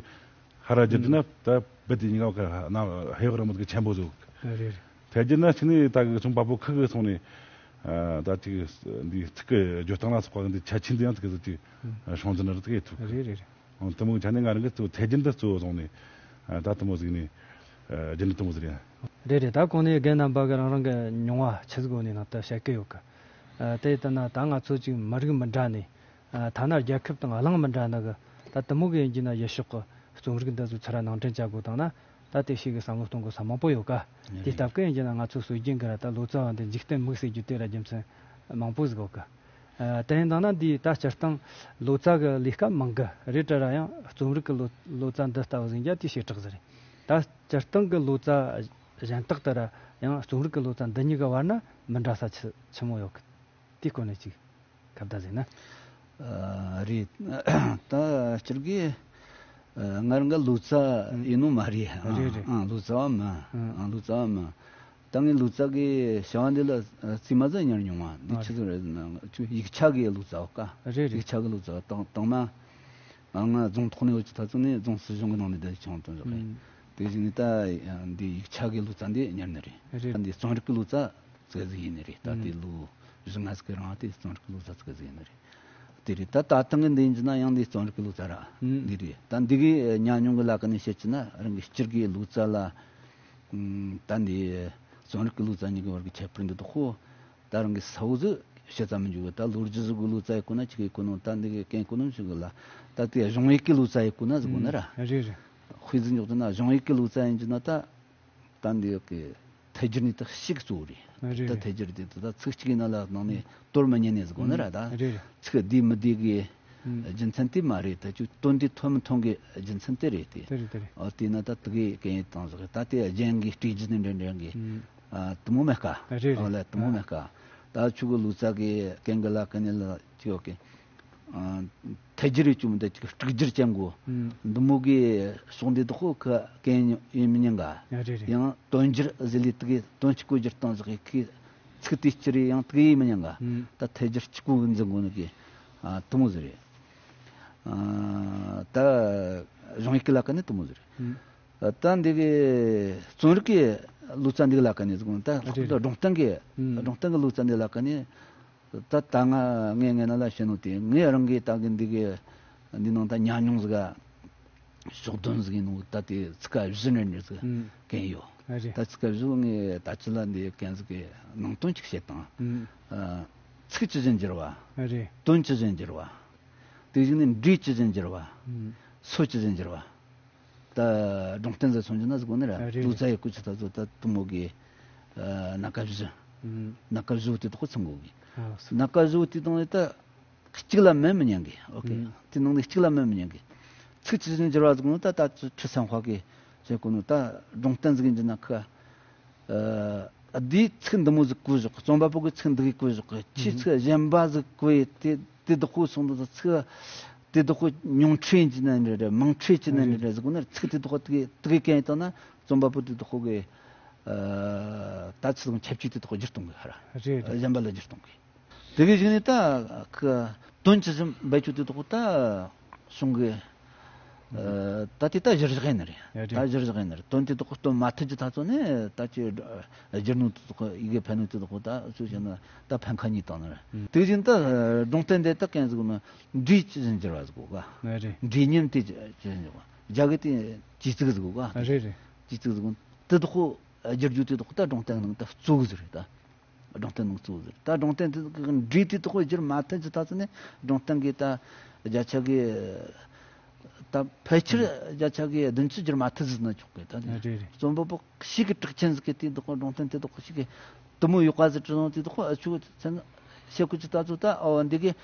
ཧ་ར་སྒྱུར་རྒྱུ་ན་ད་ བོད་དེ་གཉིས་ཀ་ན་ཧེ་བག་རང་མོ་གི་ཆེན་པོ་ཟིག་རེད་རེད། ཐལ་འགྱུར་ན་གཅིག་ནས་ད་གི་ཚོང་པ་པོ་ཁག་གི་སོང་ནས་ད་ཅིག་འདི་ཚིག་གི་བརྗོད་སྟངས་ལ་སོགས་པ་འདི་ཁྱད་ཆོས་འདི་ཡང་ཚིག་གི་ཅིག་སྲུང་འཛིན་རེད་ཚིག་ཐུབ་རེད་རེད། འོ་དེ་མོ་ཆ་ནས་ང་རང་གི་གཙོ་ཐལ་འགྱུར་འདི་གཙོ་བོ་བཟུང་ནས་ད་དེ་མོ་ཟིག་ནས་རྒྱུ་འདི་དེ་མོ་ཟིག་རེད། རེད་རེད། ད་གོང་ནས་རྒན་རྣམ་པ་གི་རང་རང་གི་མྱོང་བ་ཆི་ཟིག་འོ་ནས་ནང་ད་བཤད་གི་ཡོད་གི་དེ་ལྟ་ན་ད་ང་ཚོ་ཅིག་མི་རིགས་མི་འདྲ་ནས། ཐ་ན་རྒྱལ་ཁབ་དང་གླིང་མི་འདྲ་ནི་གི་ད་དེ་མོ་གི་ཡིན་གྱི་ན་ཡུལ་ཕྱོགས་ཀྱི་རྩོམ་རིག་འདི་ཚོ་ཚུར་ནང་འདྲེན་བྱ་དགོས་བཏང་ན་ད་དེ་ཞིག་གི་བསམ་བློ་གཏོང་དགོས་ས་མང་པོ་ཡོད་ཀ་དེ་སྟབས་ཀྱིས་ཡིན་གྱི་ན་ང་ཚོ་སྲོལ་རྒྱུན་གི་ར་ད་ལོ་ཙཱ་བ་འདི་འཇིག་རྟེན་མིག་ཟེར་རྒྱུ་དེ་ར་རྒྱུ་མཚན་མང་པོ་ཟིག་ཡོད་ཀ་དེ་ཡིན་དང་ན་འདི་ད་སྤྱིར་བཏང་ལོ་ཙཱ་གི་ལས་ཀ་མང་གི་རེད་དྲ་ར་ཡང་རྩོམ་རིག་གི་ལོ་ལོ་ཙཱ་འདི་ལྟ་བུ་ཟིག་རྒྱ་དེ་ཞེ་དྲག་ཟིག་རེད། ད་སྤྱིར་བཏང་གི་ལོ་ཙཱ་གཞན་དག་ལྟར་ཡང་རྩོམ་རིག་གི་ལོ་ཙཱ་འདི་གཉིས་ཀྱི་བར་ན་མི་འདྲ་ས་ཆི་ཆི་མོ་ཡོད་གི་དེའི་སྐོར་ནས་ཅིག་ཁ་བརྡ་ཟིན་ན། ཨ། རེད། ད་སྤྱིར་གི་ཨ། ང་རང་ག་ལོ་ཙཱ་ཨང་ཡིན་ནོ་མ་རེད། རེད་རེད། ཨང་ལོ་ཙཱ་བ་མིན། ཨང་ཨང་ལོ་ཙཱ་བ་མིན། ད་ངས་ལོ་ཙཱ་གི་བྱ་བ་འདི་ལ་ཨ། རྩིས་མ་ཟ་ཉར་མྱོང་བ་འདི་ཨ་ཆི་ཟིག་རེད་ཟེར་ན་ང་ཚོ་ཡིག་ཆ་གི་ལོ་ཙཱ་བ་ཀ་རེད་རེད། ཡིག་ཆ་གི་ལོ་ཙཱ་བ་དང་དང་མ་ང་རྫོང་ཐོག་ནས་ཡོད་ཀྱི་ད་ཚོ་ནས་རྫོང་སྲིད་གཞུང་གི་ནང་ནས་བསྡད་བྱུང་དོན་བཞག་གི་ཨང་དེ་བཞིན་ནས་ད་འདི་ཡིག་ཆ་གི་ལོ་ཙཱ་འདི་ཉར་ནི་རེད། རེད། ད་འདི་རྩོམ་རིག་གི་ལོ་ཙཱ་ཙི་གེ་ཟིག་ཡིན་ནི་རེད། ད་ཨང་དེ་ལོ་བཞི་ལྔ་ཟིག་གི་རིང་དེ་རྩོམ་རིག་གི་ལོ་ཙཱ་ཙི་གེ་ཟིག་ཡིན་ནི་རེད། དེ་རེད། ད་ད་ཐེངས་གི་འདི་ཡིན་གྱི་ན་ཡང་འདི་རྩོམ་རིག་གི་ལོ་ཙཱ་ར་ཨང་འདི་རེད། ད་འདི་གི་ཉམས་མྱོང་གི་ལ་ཀ་ནས་བཤད་ཀྱི་ན་རང་གི་སྤྱིར་གི་ལོ་ཙཱ་ལ་ཨང་ད་འདི་རྩོམ་རིག་གི་ལོ་ཙཱ་གཉིས་ཀྱི་བར་གྱི་ཁྱད་པར་འདི་དག་ཁོ་ད་རང་གི་ས་བོ་ཟིག་བཤད་ཙམ་མི་འཇུག་གི་ད་ལོ་རྒྱུས་ཟིག་གི་ལོ་ཙཱ་ཡི་གོ་ན་ཅིག་གི་གོ་ནོ་ད་འདི་གི་གན་གོ་ནོ་ཞིག་གི་ལ་ད་དེ་གཞུང་ཡིག་གི་ལོ་ཙཱ་ཡི་གོ་ན་ཟིག་གོ་ན་ར་ཨང་རེད་རེད། དཔེ་ཟིག་འཇོག་ཙམ་ན་གཞུང་ཡིག་གི་ལོ་ཙཱ་ཡིན་གྱི་ན་ད། ད་འདི་གི་ཐལ་འགྱུར་ནི་ད་ཞིག་གཙོ་བོ་རེད། རེད། ད་ཐལ་འགྱུར་དེ་ད་ཚིག་གཅིག་ཡིན་ན་ལ་ནང་ནས་དོར་མི་ཉན་ནས་ཟེར་གོ་ནི་ར་ད། རེད། ཚིག་བདེ་མི་བདེ་གི་ཨུམ། རྒྱུ་མཚན་དེ་མ་རེད། ད་ཅིག་དོན་དེ་ཐོན་མི་ཐོན་གི་རྒྱུ་མཚན་དེ་རེད་དེ། དེ་རེད་དེ་རེད། ཨོ་དེ་ན་ད་དེ་གི་གན་ཡིན་དང་ཟེར་གི་ད་དེ་རྒྱན་གི་སྤྲོས་རྒྱུ་ནི་འདྲ་འདྲ་གི་ཨུམ། ཨ་དེ་མོ་མེད་ཀ་རེད་རེད། ཨོ་ལ་དེ་མོ་མེད་ཀ་ད་ཆུ་གི་ལུག་རྩ་གི་གན་གི་ལ་གན་ནི་ལ་ཅིག་ཡོད་གི་ཨ། ཐལ་འགྱུར་རེ་བཅོམ་འདི་ཅིག་སྤྲུག་འགྱུར་ཅན་གོ་ཨུམ། འདི་མོ་གི་ཕྱོགས་འདི་དག་ཁོ་ཁ་གན་ཡིན་མི་ཉན་ག་ཨ་རེད་རེད། ཡང་དོན་འགྱུར་ཟེར་ལས་དག་གི་དོན་གཅིག་གོ་སྒྱུར་སྟངས་ཟེར་གི་ཚིག་དེ་སྤྱི་རེ་ཡང་དག་ཡིན་མི་ཉན་ག་ཨུམ། ད་ཐལ་འགྱུར་གཅིག་གོ་གི་འཛིན་གོ་ནི་གི་ཨ་དེ་མོ་ཟེར་རེད། ཨ་ད་གཞུང་ཡིག་གི་ལ་ཀ་ནི་དེ་མོ་ཟེར་རེད། ཨུམ། ད་འདི་གི་རྩོམ་རིག་གི་ལུགས་རྩ་འདི་གི་ལ་ཀ་ནི་ཟེར་གོ་ནི་ད་ཨ་རེད་རེད། སྒྲུང་གཏམ་གི་ཨུམ། སྒྲུང་གཏམ་གི་ལུགས་རྩ་འདི་ལ་ཀ་ནི། ད་ད་ང་ངས་ངས་ན་ལ་བཤད་ནོ་དེ་ངས་རང་གིས་ད་གི་འདི་གི་འདི་ནང་ད་ཉམས་མྱོང་ཟིག་ག་ཕྱོགས་བསྡོམས་ཟིག་ཡིན་ནོ་ད་དེ་ཚིག་ཁ་བཞི་འདྲ་འདྲ་ཟིག་ཨུམ། གན་ཡོད། ཨ་རེད། ད་ཚིག་ཁ་བཞི་ངས་ད་ཅི་ལ་འདི་གན་ཟིག་གི་ནང་དོན་ཅིག་བཤད་དང་། ཨུམ། ཨ། ཚིག་ཇི་བཞིན་བསྒྱུར་བ། ཨ་རེད། དོན་ཇི་བཞིན་བསྒྱུར་བ། དེ་བཞིན་ནས་འབྲས་ཇི་བཞིན་བསྒྱུར་བ། ཨུམ། སོ་ཇི་བཞིན་བསྒྱུར་བ། ད་སྒྲུང་གཏམ་ཟེར་སོང་རྒྱུ་ན་ཟེར་གོ་ནི་ར་རེད། ལུག་རྫ་ཡི་སྐུ་ཆུ་ད་ཚོ་ད་དུ་མོ་གི་ཨ་སྣ་ཁ་བཞི། ཨུམ། སྣ་ཁ་བཞི་བོ་དེ་དག་ཚང་གོ་གི་ཨ་སོ། སྣ་ཁ་བཞི་བོ་དེ་དང་ད་གཅིག་ལ་མེད་མི་ཉན་གི་ཨོ་ཁེ། ཨུམ། དེ་ནང་ནས་གཅིག་ལ་མེད་མི་ཉན་གི་ཚིག་ཇི་བཞིན་བསྒྱུར་བ་ཟེར་གོ་ནི་ད་ད་ཁྲི་སེམས་དཔའ་གི་ཟེར་གོ་ནི་ད་སྒྲུང་གཏམ་ཟེར་གི་འདི་ན་ཁ། ཨ་འདིའི་ཚིག་འདི་མོ་ཟིག་བཀོལ་ཞོག་རྩོམ་པ་པོ་གི་ཚིག་འདི་གི་བཀོལ་ཞོག་ཁྱེད་ཚིག་གཞན་པ་ཟིག་བཀོལ་ཡི་དེ་དེ་དག་པོ་སོང་དུ་ཚིག་དེ་དག་པོ་ཉུང་འཕྲི་ཡིན་གྱི་ན་འདྲ་འདྲ་མང་འཕྲི་ཡིན་གྱི་ན་འདྲ་འདྲ་ཟིག་གོ་ན་ཚིག་དེ་དག་པོ་དེ་དེ་གི་གན་ཡིན་དང་ན་རྩོམ་པ་པོ་དེ་དག་པོ་གི་ད་ཚིག་དང་ཁྱབ་ཆེ་དེ་དག་པོ་བསྒྱུར་གཏོང་གི་ཧ་ར་རེད་རེད། གཞན་པ་ལ་བསྒྱུར་གཏོང་གི་དེ་གི་གཞུག་ནས་ད་ཁ་དོན་ཇི་བཞིན་སྦས་ཆོག་དེ་དག་པོ་ད་གསུང་གི་ཨ་ད་དེ་ད་གཞིར་བཞག་ཡིན་ནི་རེད། ཡ་རེད། ད་གཞིར་བཞག་ཡིན་ནི་རེད། དོན་དེ་དག་གོ་སྟོན་མ་ཐུབ་ཀྱི་ད་ཚོ་ནས་ད་ཅི་སྒྱུར་ནོ་དེ་དག་གོ་ཡི་གེ་ཕན་ནོ་དེ་དག་གོ་ད་ཚོ་བྱས་ན་ད་ཕན་ཁ་གཉིས་བཏང་ནི་རེད། ཨུམ། དེ་བཞིན་ད་སྒྲུང་གཏམ་དེ་ད་གན་ཟིག་ན་འབྲས་ཇི་བཞིན་བསྒྱུར་བ་ཟིག་གོ་ག་ཡ་རེད། འབྲས་ཉམས་དེ་ཇི་བཞིན་བསྒྱུར་བ་རྒྱ་གི་དེ་དཔྱད་ཚིག་ཟིག་གོ་ག་ཡ་རེད་རེད། དཔྱད་ཚིག་ཟིག་གོ་དེ་དག་གོ་བསྒྱུར་རྒྱུ་དེ་དག་གོ་ད་སྒྲུང་གཏམ་ནང་ད་གཙོ་བོ་ཟིག་རེད་ད། སྒྲུང་གཏམ་ནང་གཙོ་བོ་ཟིག་རེད། ད་སྒྲུང་གཏམ་དེ་གི་འབྲས་དེ་དག་པོ་བསྒྱུར་མ་ཐུབ་ཀྱི་ད་ཚོ་ནས་སྒྲུང་གཏམ་གི་ད་བརྒྱ་ཆ་གི་ད་ཕལ་ཆེར་བརྒྱ་ཆ་གི་བདུན་ཅུ་བསྒྱུར་མ་ཐུབ་ཟིག་ན་ཆོག་གི་ད་རེད་རེད། རྩོམ་པ་པོ་ཞིག་གི་གྲགས་ཆེན་ཟིག་གི་དེ་དག་པོ་སྒྲུང་གཏམ་དེ་དག་པོ་ཞིག་གི་དུ་མོ་ཡོད་པ་ཟིག་བྲིས་སོང་དེ་དག་པོ་ཨ་ཆུ་ཚན་བཤད་ཁུལ་གྱི་ད་ཚོ་ད་ཨོ་འདི་གི་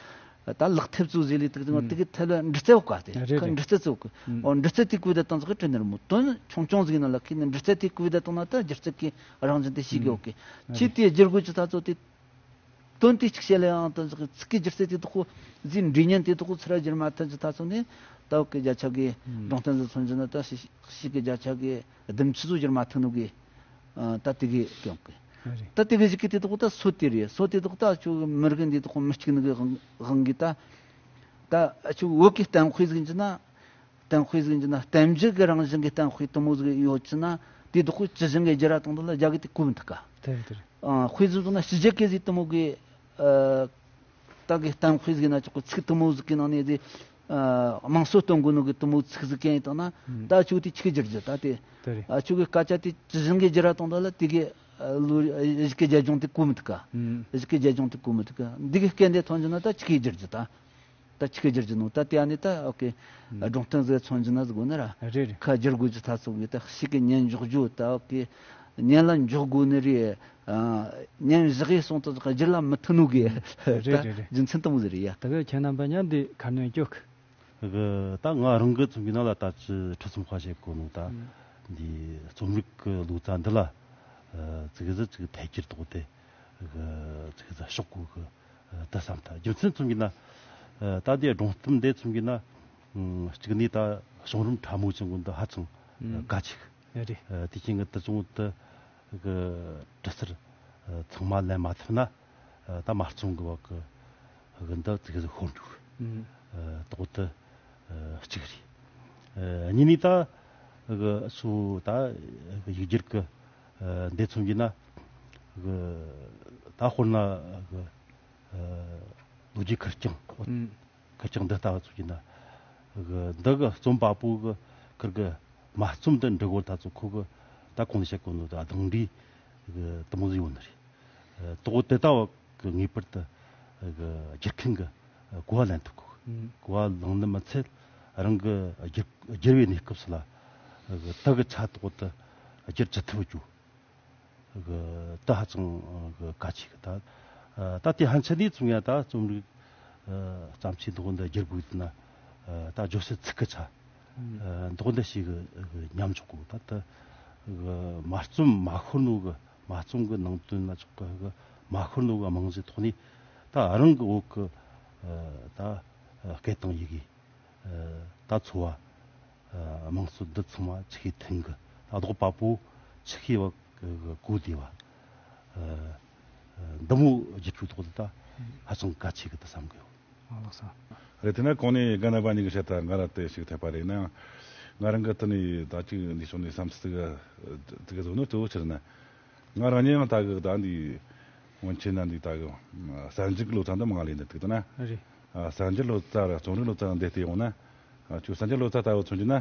ད་ལག་ཐེབས་ཚོ་ཟེར་ལས་དེ་གི་ཚོ་ཨུམ། དེ་གི་ཐད་ལ་འབྲི་རྩལ་ཡོད་ག་དེ་རེད་ཁ་རེད། འབྲི་རྩལ་ཚོ་གི་ཨུམ། ཨོ་འབྲི་རྩལ་དེ་བཀོད་དེ་བཏང་ཟིག་གི་བྲིས་ནི་རེད་མོ། དོན་ཆུང་ཆུང་ཟིག་ཡིན་ན་ལ་ཁི་ནི་འབྲི་རྩལ་དེ་བཀོད་དེ་བཏང་ན་ད་སྒྱུ་རྩལ་གི་རང་བཞིན་དེ་ཤེས་གི་ཡོད་གི་ཨུམ། ཁྱེད་དེ་སྒྱུར་དགོས་ཀྱི་ད་ཚོ་དེ་དོན་དེ་གཅིག་བཤད་ལ་ཡང་ད་ཚིག་གི་སྒྱུ་རྩལ་དེ་དག་པོ་ཟིག་འབྲི་ཉན་དེ་དག་པོ་ཚུར་སྒྱུར་མ་ཐུབ་ཀྱི་ད་ཚོ་ནས་ད་འོག་གི་བརྒྱ་ཆ་གི་ཨུམ། སྒྲུང་གཏམ་ཟིག་མཚོན་གྱི་ན་ད་ཞིག་གི་བརྒྱ་ཆ་གི་བདུན་ཅུ་ཚོ་སྒྱུར་མ་ཐུབ་ནོ་གི་ད་དེ་གི་ཡོང་གི་ཨ་རེད། ད་དེ་གི་ཞིག་གི་དེ་དག་པོ་ད་སོ་དེ་རེད། སོ་དེ་དག་པོ་ད་ཆུ་མི་རིགས་འདི་དག་པོ་མི་གཅིག་ནི་གི་དབང་གི་ད་ད་ཆུ་བོད་གི་གཏམ་དཔེ་ཟིག་ཡིན་གྱི་ན། གཏམ་དཔེ་ཟིག་ཡིན་ན་གཏམ་རྒྱུད་ཀྱི་རང་བཞིན་གྱི་གཏམ་དཔེ་དེ་མོ་ཟིག་ཡོད་ཅི་ན། དེ་དག་གི་ཇི་བཞིན་གྱི་བསྒྱུར་ར་གཏོང་དུས་ལ་རྒྱ་གི་དེ་གོ་མི་ཐུབ་ཀ། དེ་རེད་དེ་རེད། ཨ། དཔེ་ཟིག་བཟོ་ན་ཕྱི་རྒྱལ་གི་ཟིག་དེ་མོ་གི། ཨ། ད་གི་གཏམ་དཔེ་ཟིག་ན་ཅོག་གི་ཚིག་དེ་མོ་ཟིག་གི་ནང་ནས་ཟིག་ཨ། དམངས་གཙོ་གཏོང་དགོས་ནོ་གི་དེ་མོ་ཚིག་ཟིག་གན་ཡིན་དང་ན། ཨུམ། ད་ཁྱོད་དེ་ཆི་གི་བསྒྱུར་རྒྱུ་ད་དེ། དེ་རེད། ཨ། ཁྱོད་གི་སྐད་ཆ་དེ་ཇི་བཞིན་གྱི་བསྒྱུར་ར་གཏོང་དུས་ལ་དེ་གི། ཨ། ལོ་གཞིས་ཀའི་རྒྱལ་ལྗོངས་དེ་གོ་མི་ཐུབ་ཀ། ཨུམ། གཞིས་ཀའི་རྒྱལ་ལྗོངས་དེ་གོ་མི་ཐུབ་ཀ། འདི་གི་སྐད་འདི་ཐོན་རྒྱུ་ན་ད་ཆི་གི་བསྒྱུར་རྒྱུ་ད། ད་ཆི་གི་བསྒྱུར་རྒྱུ་ནོ་ད་དེ་ཨ་ནི་ད་ཨོ་ཀེ། ཨུམ། སྒྲུང་གཏམ་ཟིག་མཚོན་རྒྱུ་ན་ཟིག་དགོས་ནི་ར། རེད་རེད། ཁ་བསྒྱུར་དགོས་རྒྱུ་ད་ཚོ་གི་ད་ཞིག་གི་ཉན་འཇོག་རྒྱུ་ད་ཨོ་ཀེ། ཉན་ལ་འཇོག་དགོས་ནི་རེད། ཨ། ཉན་བཞག་གི་སོང་དུ་བསྒྱུར་ལ་མི་ཐུབ་ནོ་གི། རེད་རེད་རེད། རྒྱུ་མཚན་དེ་མོ་ཟིག་རེད་ཡ། ད་གི་ཁྱེད་རྣམ་པ་མཉམ་དེ་ཁ་སྣོན་སྐྱོ་གི། གི་ད་ང་རང་གི་ཚོམས་ཀྱི་ནང་ལ་ད་ཅི་ཁྲི་ཚོམ་ཁ་བྱེད་གོ་ནོ་ད། ཨུམ། འདི་རྩོམ་རིག་གི་ལོ་ཙཱ་འདི་ལ། ཨ། ཙི་གི་ཟི་ཙི་གི་ཐད་ཀྱིར་དོགས་ཏེ། གི་ཙི་གི་ཟི་ཤོག་གོ་གི། ཨ། ད་བསམ་ད་རྒྱུ་མཚན་ཚོམས་ཀྱི་ན། ཨ། ད་དེ་སྒྲུང་གཏམ་འདི་ཚོམས་ཀྱི་ན། ཨུམ། གཅིག་ནས་ད་བྱུང་རིམ་ཕྲ་མོ་ཅན་གོ་འདི་ཧ་ཅང་། ཨུམ། གལ་ཆེ་གི། རེད། ཨ། དེ་རྐྱེན་གི་དེ་ཚོ་དེ་གི་གྲུབ་ཚུལ། ཨ། ཚང་མ་ལེན་མ་ཐུབ་ན། ཨ། ད་མ་རྩོམ་གི་བ་གི་གི་འདི་ཙི་གི་ཟིག་ཤོར་འགྲོ་གི། ཨུམ། ཨ། དོག་དེ། ཨ། གཅིག་རེད། ཨ། གཉིས་ནས་ད་གི་སུ་ད་ཡིག་སྒྱུར་གི། ཨ། འདི་ཚོམས་ཀྱི་ན་གི་ད་དཔེར་ན་གི། ཨ། ལོ་རྒྱུས་ཁེར་རྐྱང་། ཨུམ། ཁེར་རྐྱང་འདི་ལྟ་བུ་ཚོ་ཡིན་ན། གི་འདི་གི་རྩོམ་པ་པོ་གི་ཁིར་གི་མ་རྩོམ་དུ་འབྲི་གོ་ད་ཚོ་ཁོ་གི་ད་གོང་ནས་བཤད་གོ་ནོ་ད་གདེང་འདྲེས་གི་དེ་མོ་ཟིག་ཡོད་ནི་རེད། ཨ། དོག་དེ་ལྟ་བུ་གི་ངེས་པར་དུ་གི་བསྒྱུར་མཁན་གི་གོ་བ་ལེན་ཐུབ་གོ། ཨུམ། གོ་བ་བླངས་ནི་མི་ཚད་རང་གི་བསྒྱུར་བསྒྱུར་བའི་གནས་སྐབས་སུ་ལ་གི་ད་གི་ཆ་དོག་དེ་བསྒྱུར་ཅི་ཐུབ་རྒྱུ། གི་ད་ཧ་ཅང་གི་གལ་ཆེ་གི་ད། ཨ། ད་དེ་ཧན་ཆད་ནས་ཚུགས་ཡ་ད་རྩོམ་རིག་ཨ། བརྩམས་ཆོས་འདི་འདི་བསྒྱུར་དགོས་ན། ཨ། ད་བརྗོད་བྱ་ཚིག་གི་ཆ། ཨ། འདི་འདི་ཞིག་གི་ཉམས་འཇོག་དགོས། ད་ད་གི་མ་རྩོམ་མ་ཤོར་ནོ་གི། མ་རྩོམ་གི་ནང་དོན་ལ་ཆོག་གི་གི་མ་ཤོར་ནོ་གི་རྨང་གཞིའི་ཐོག་ནས་ད་རང་གི་བོད་གི། ཨ། ད་སྐད་དང་ཡི་གེ། ཨ། ད་འཚོ་བ། ཨ། དམངས་སྲོལ་འདི་ཚང་མ་ཆི་ཤེས་མཐུན་གི། ད་ལྡོག་པ་པོ་ཆི་ཤེས་བ་གི་གོ་བདེ་བ། ཨ། ཨ། འདི་མོ་བསྒྱུར་བཅོས་ཐོག་ཏུ་ད་ཧ་ཅང་གལ་ཆེ་གི་ད་བསམ་གི་ཡོད། ཨ། ལགས་སོ། རེད། དེ་ན་གོང་ནས་རྒན་རྣམ་པ་གཉིས་ཀྱིས་བཤད་ད་ང་ལ་དེ་ཞིག་འཐད་པ་རེད་ན། ང་རང་གི་དེ་ནས་ད་ཅིག་འདི་ཕྱོགས་ནས་བསམ་ཚུལ་ཟིག་ཟིག་བཟོ་ནོ་གཙོ་བོ་ཆི་རེད་ན། ང་རང་ཉིད་ཡང་ད་གི་ད་འདི་སྔོན་ཆད་ན་འདི་ད་གི་གསར་འགྱུར་གི་ལོ་ཙཱ་འདི་མང་ལས་འདི་ཐུག་ད་ན། རེད། ཨ། གསར་འགྱུར་ལོ་ཙཱ་ར་རྩོམ་རིག་ལོ་ཙཱ་འདི་བལྟས་ཡོང་ན། ཨ། ཁྱོད་གསར་འགྱུར་ལོ་ཙཱ་ལྟ་བུ་མཚོན་རྒྱུ་ན།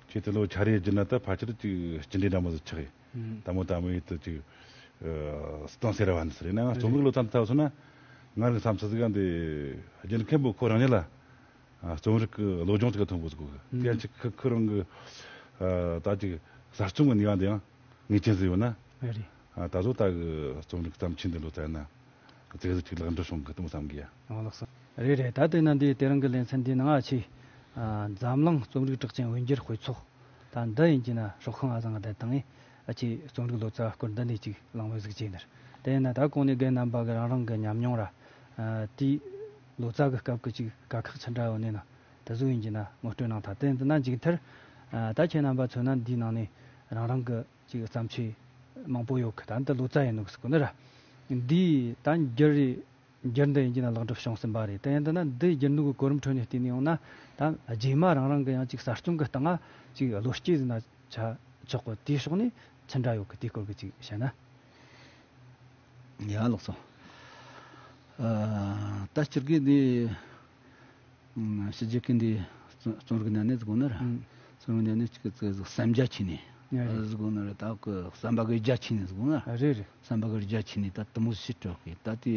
ཁྱེད་དེ་ལོ་འཆར་ཡས་བསྒྱུར་ན་ད་ཕལ་ཆེར་ཅིག་སྤྱི་འགྲོས་འདྲ་མོ་ཟིག་ཆགས་ཡིན། ཨུམ། དེ་མོ་དེ་མོ་ཡིན་དུ་ཅིག་ཨ། སྟོན་ཟེར་བ་ནི་ཟེར་ན། རྩོམ་རིག་ལོ་ཙཱ་འདི་ལྟ་བུ་སོང་ན། ང་རང་བསམ་ཚུལ་ཟིག་ག་འདི་རྒྱུན་མཁན་པོ་ཁོ་རང་ཉིད་ལ། ཨ། རྩོམ་རིག་གི་བློ་སྦྱོང་ཅིག་ཐོན་དགོས་ཟིག་གོ། ཨུམ། དེ་ཡང་ཅིག་ཁོ་ཁོ་རང་གི། ཨ། ད་ཅིག་གསར་རྩོམ་གི་ནུས་པ་འདི་ཡང་ངེས་ཅན་ཟིག་ཡོད་ན། རེད། ཨ། ད་གཟོད་ད་གི་རྩོམ་རིག་བརྩམས་ཆོས་འདི་ལོ་ཙཱ་ན་ཙིག་ཟིག་ཅིག་ལེགས་འགྲུབ་བྱུང་གི་དེ་མོ་བསམ་གི་ཡ། ཨོ། ལགས་སོ། རེད་རེད། ད་དེ་ན་འདི་དེ་རིང་གི་ལེ་ཚན་འདི་ནང་ཨ་ཆེ། ཨ། འཛམ་གླིང་རྩོམ་རིག་གྲགས་ཅན་འོས་འགྱུར་དཔེ་ཚོགས། ད་འདི་ཡིན་གྱི་ན་སྲོག་ཤིང་ཨ་བཟང་གི་བསྡད་དང་ངས་ཨ་ཆེ་རྩོམ་རིག་ལོ་ཙཱ་སྐོར་འདི་ནས་ཅིག་གླེང་མོལ་ཟིག་བྱས་ནི་རེད། དེ་ཡིན་ན་ད་གོང་ནས་རྒན་རྣམ་པ་གི་རང་རང་གི་ཉམས་མྱོང་ར། ཨ། དེའི་ལོ་ཙཱ་གི་སྐབས་ཀྱི་ཅིག་དཀའ་ཁག་ཆི་འདྲ་ཡོད་ནས་ན་དེ་ཚོ་ཡིན་གྱི་ན་ངོ་སྤྲོད་གནང་ཐལ། དེ་ཡིན་ན་མཇུག་མཐར། ཨ། ད་ཁྱེད་རྣམ་པ་མཚོན་ན་འདིའི་ནང་ནས་རང་རང་གི་ཅིག་བརྩམས་ཆོས་མང་པོ་ཡོད་གི། ད་འདི་ལོ་ཙཱ་ཡིན་ནོ་ཟེར་གོ་ནི་ར། འདིའི་ད་འགྱུར་རེ། འགྱུར་འདི་ཡིན་གྱི་ན་ལེགས་འགྲུབ་བྱུང་ཟིན་པ་རེད། དེ་ཡིན་དུས་ན་འདི་འགྱུར་འདུག་གི་གོ་རིམ་ཁྲོད་ནས་བལྟས་ནས་ཡོང་ན། ད་རྗེས་མ་རང་རང་གི་ཡང་ཅིག་གསར་རྩོམ་གི་སྟེང་ང་ཅིག་བློ་སྐྱེད་ཟིན་ན་ཆ་ཆོག་གི། དེའི་ཕྱོགས་ནས་ཆི་འདྲ་ཡོད་གི། དེའི་སྐོར་གི་ཅིག་བཤད་ན། ཡ། ལགས་སོ། ཨ། ད་སྤྱིར་གི་འདི། ཕྱི་རྒྱལ་གི་འདི་རྩོམ་རྩོམ་རིག་ནང་ནས་ཟེར་གོ་ནི་ར། ཨང་། རྩོམ་རིག་ནང་ནས་ཅིག་གི་ཅིག་བསམ་རྒྱ་ཆེ་ནས་ཡ་རེད། ཟེར་གོ་ནི་ར། ད་གི་བསམ་པ་གི་རྒྱ་ཆེ་ནས་ཟེར་གོ་ནི་ར། ཨ། རེད་རེད། བསམ་པ་གི་རྒྱ་ཆེ་ནས་ད་དེ་མོ་ཞིག་སྤྲོད་གི། ད་དེ་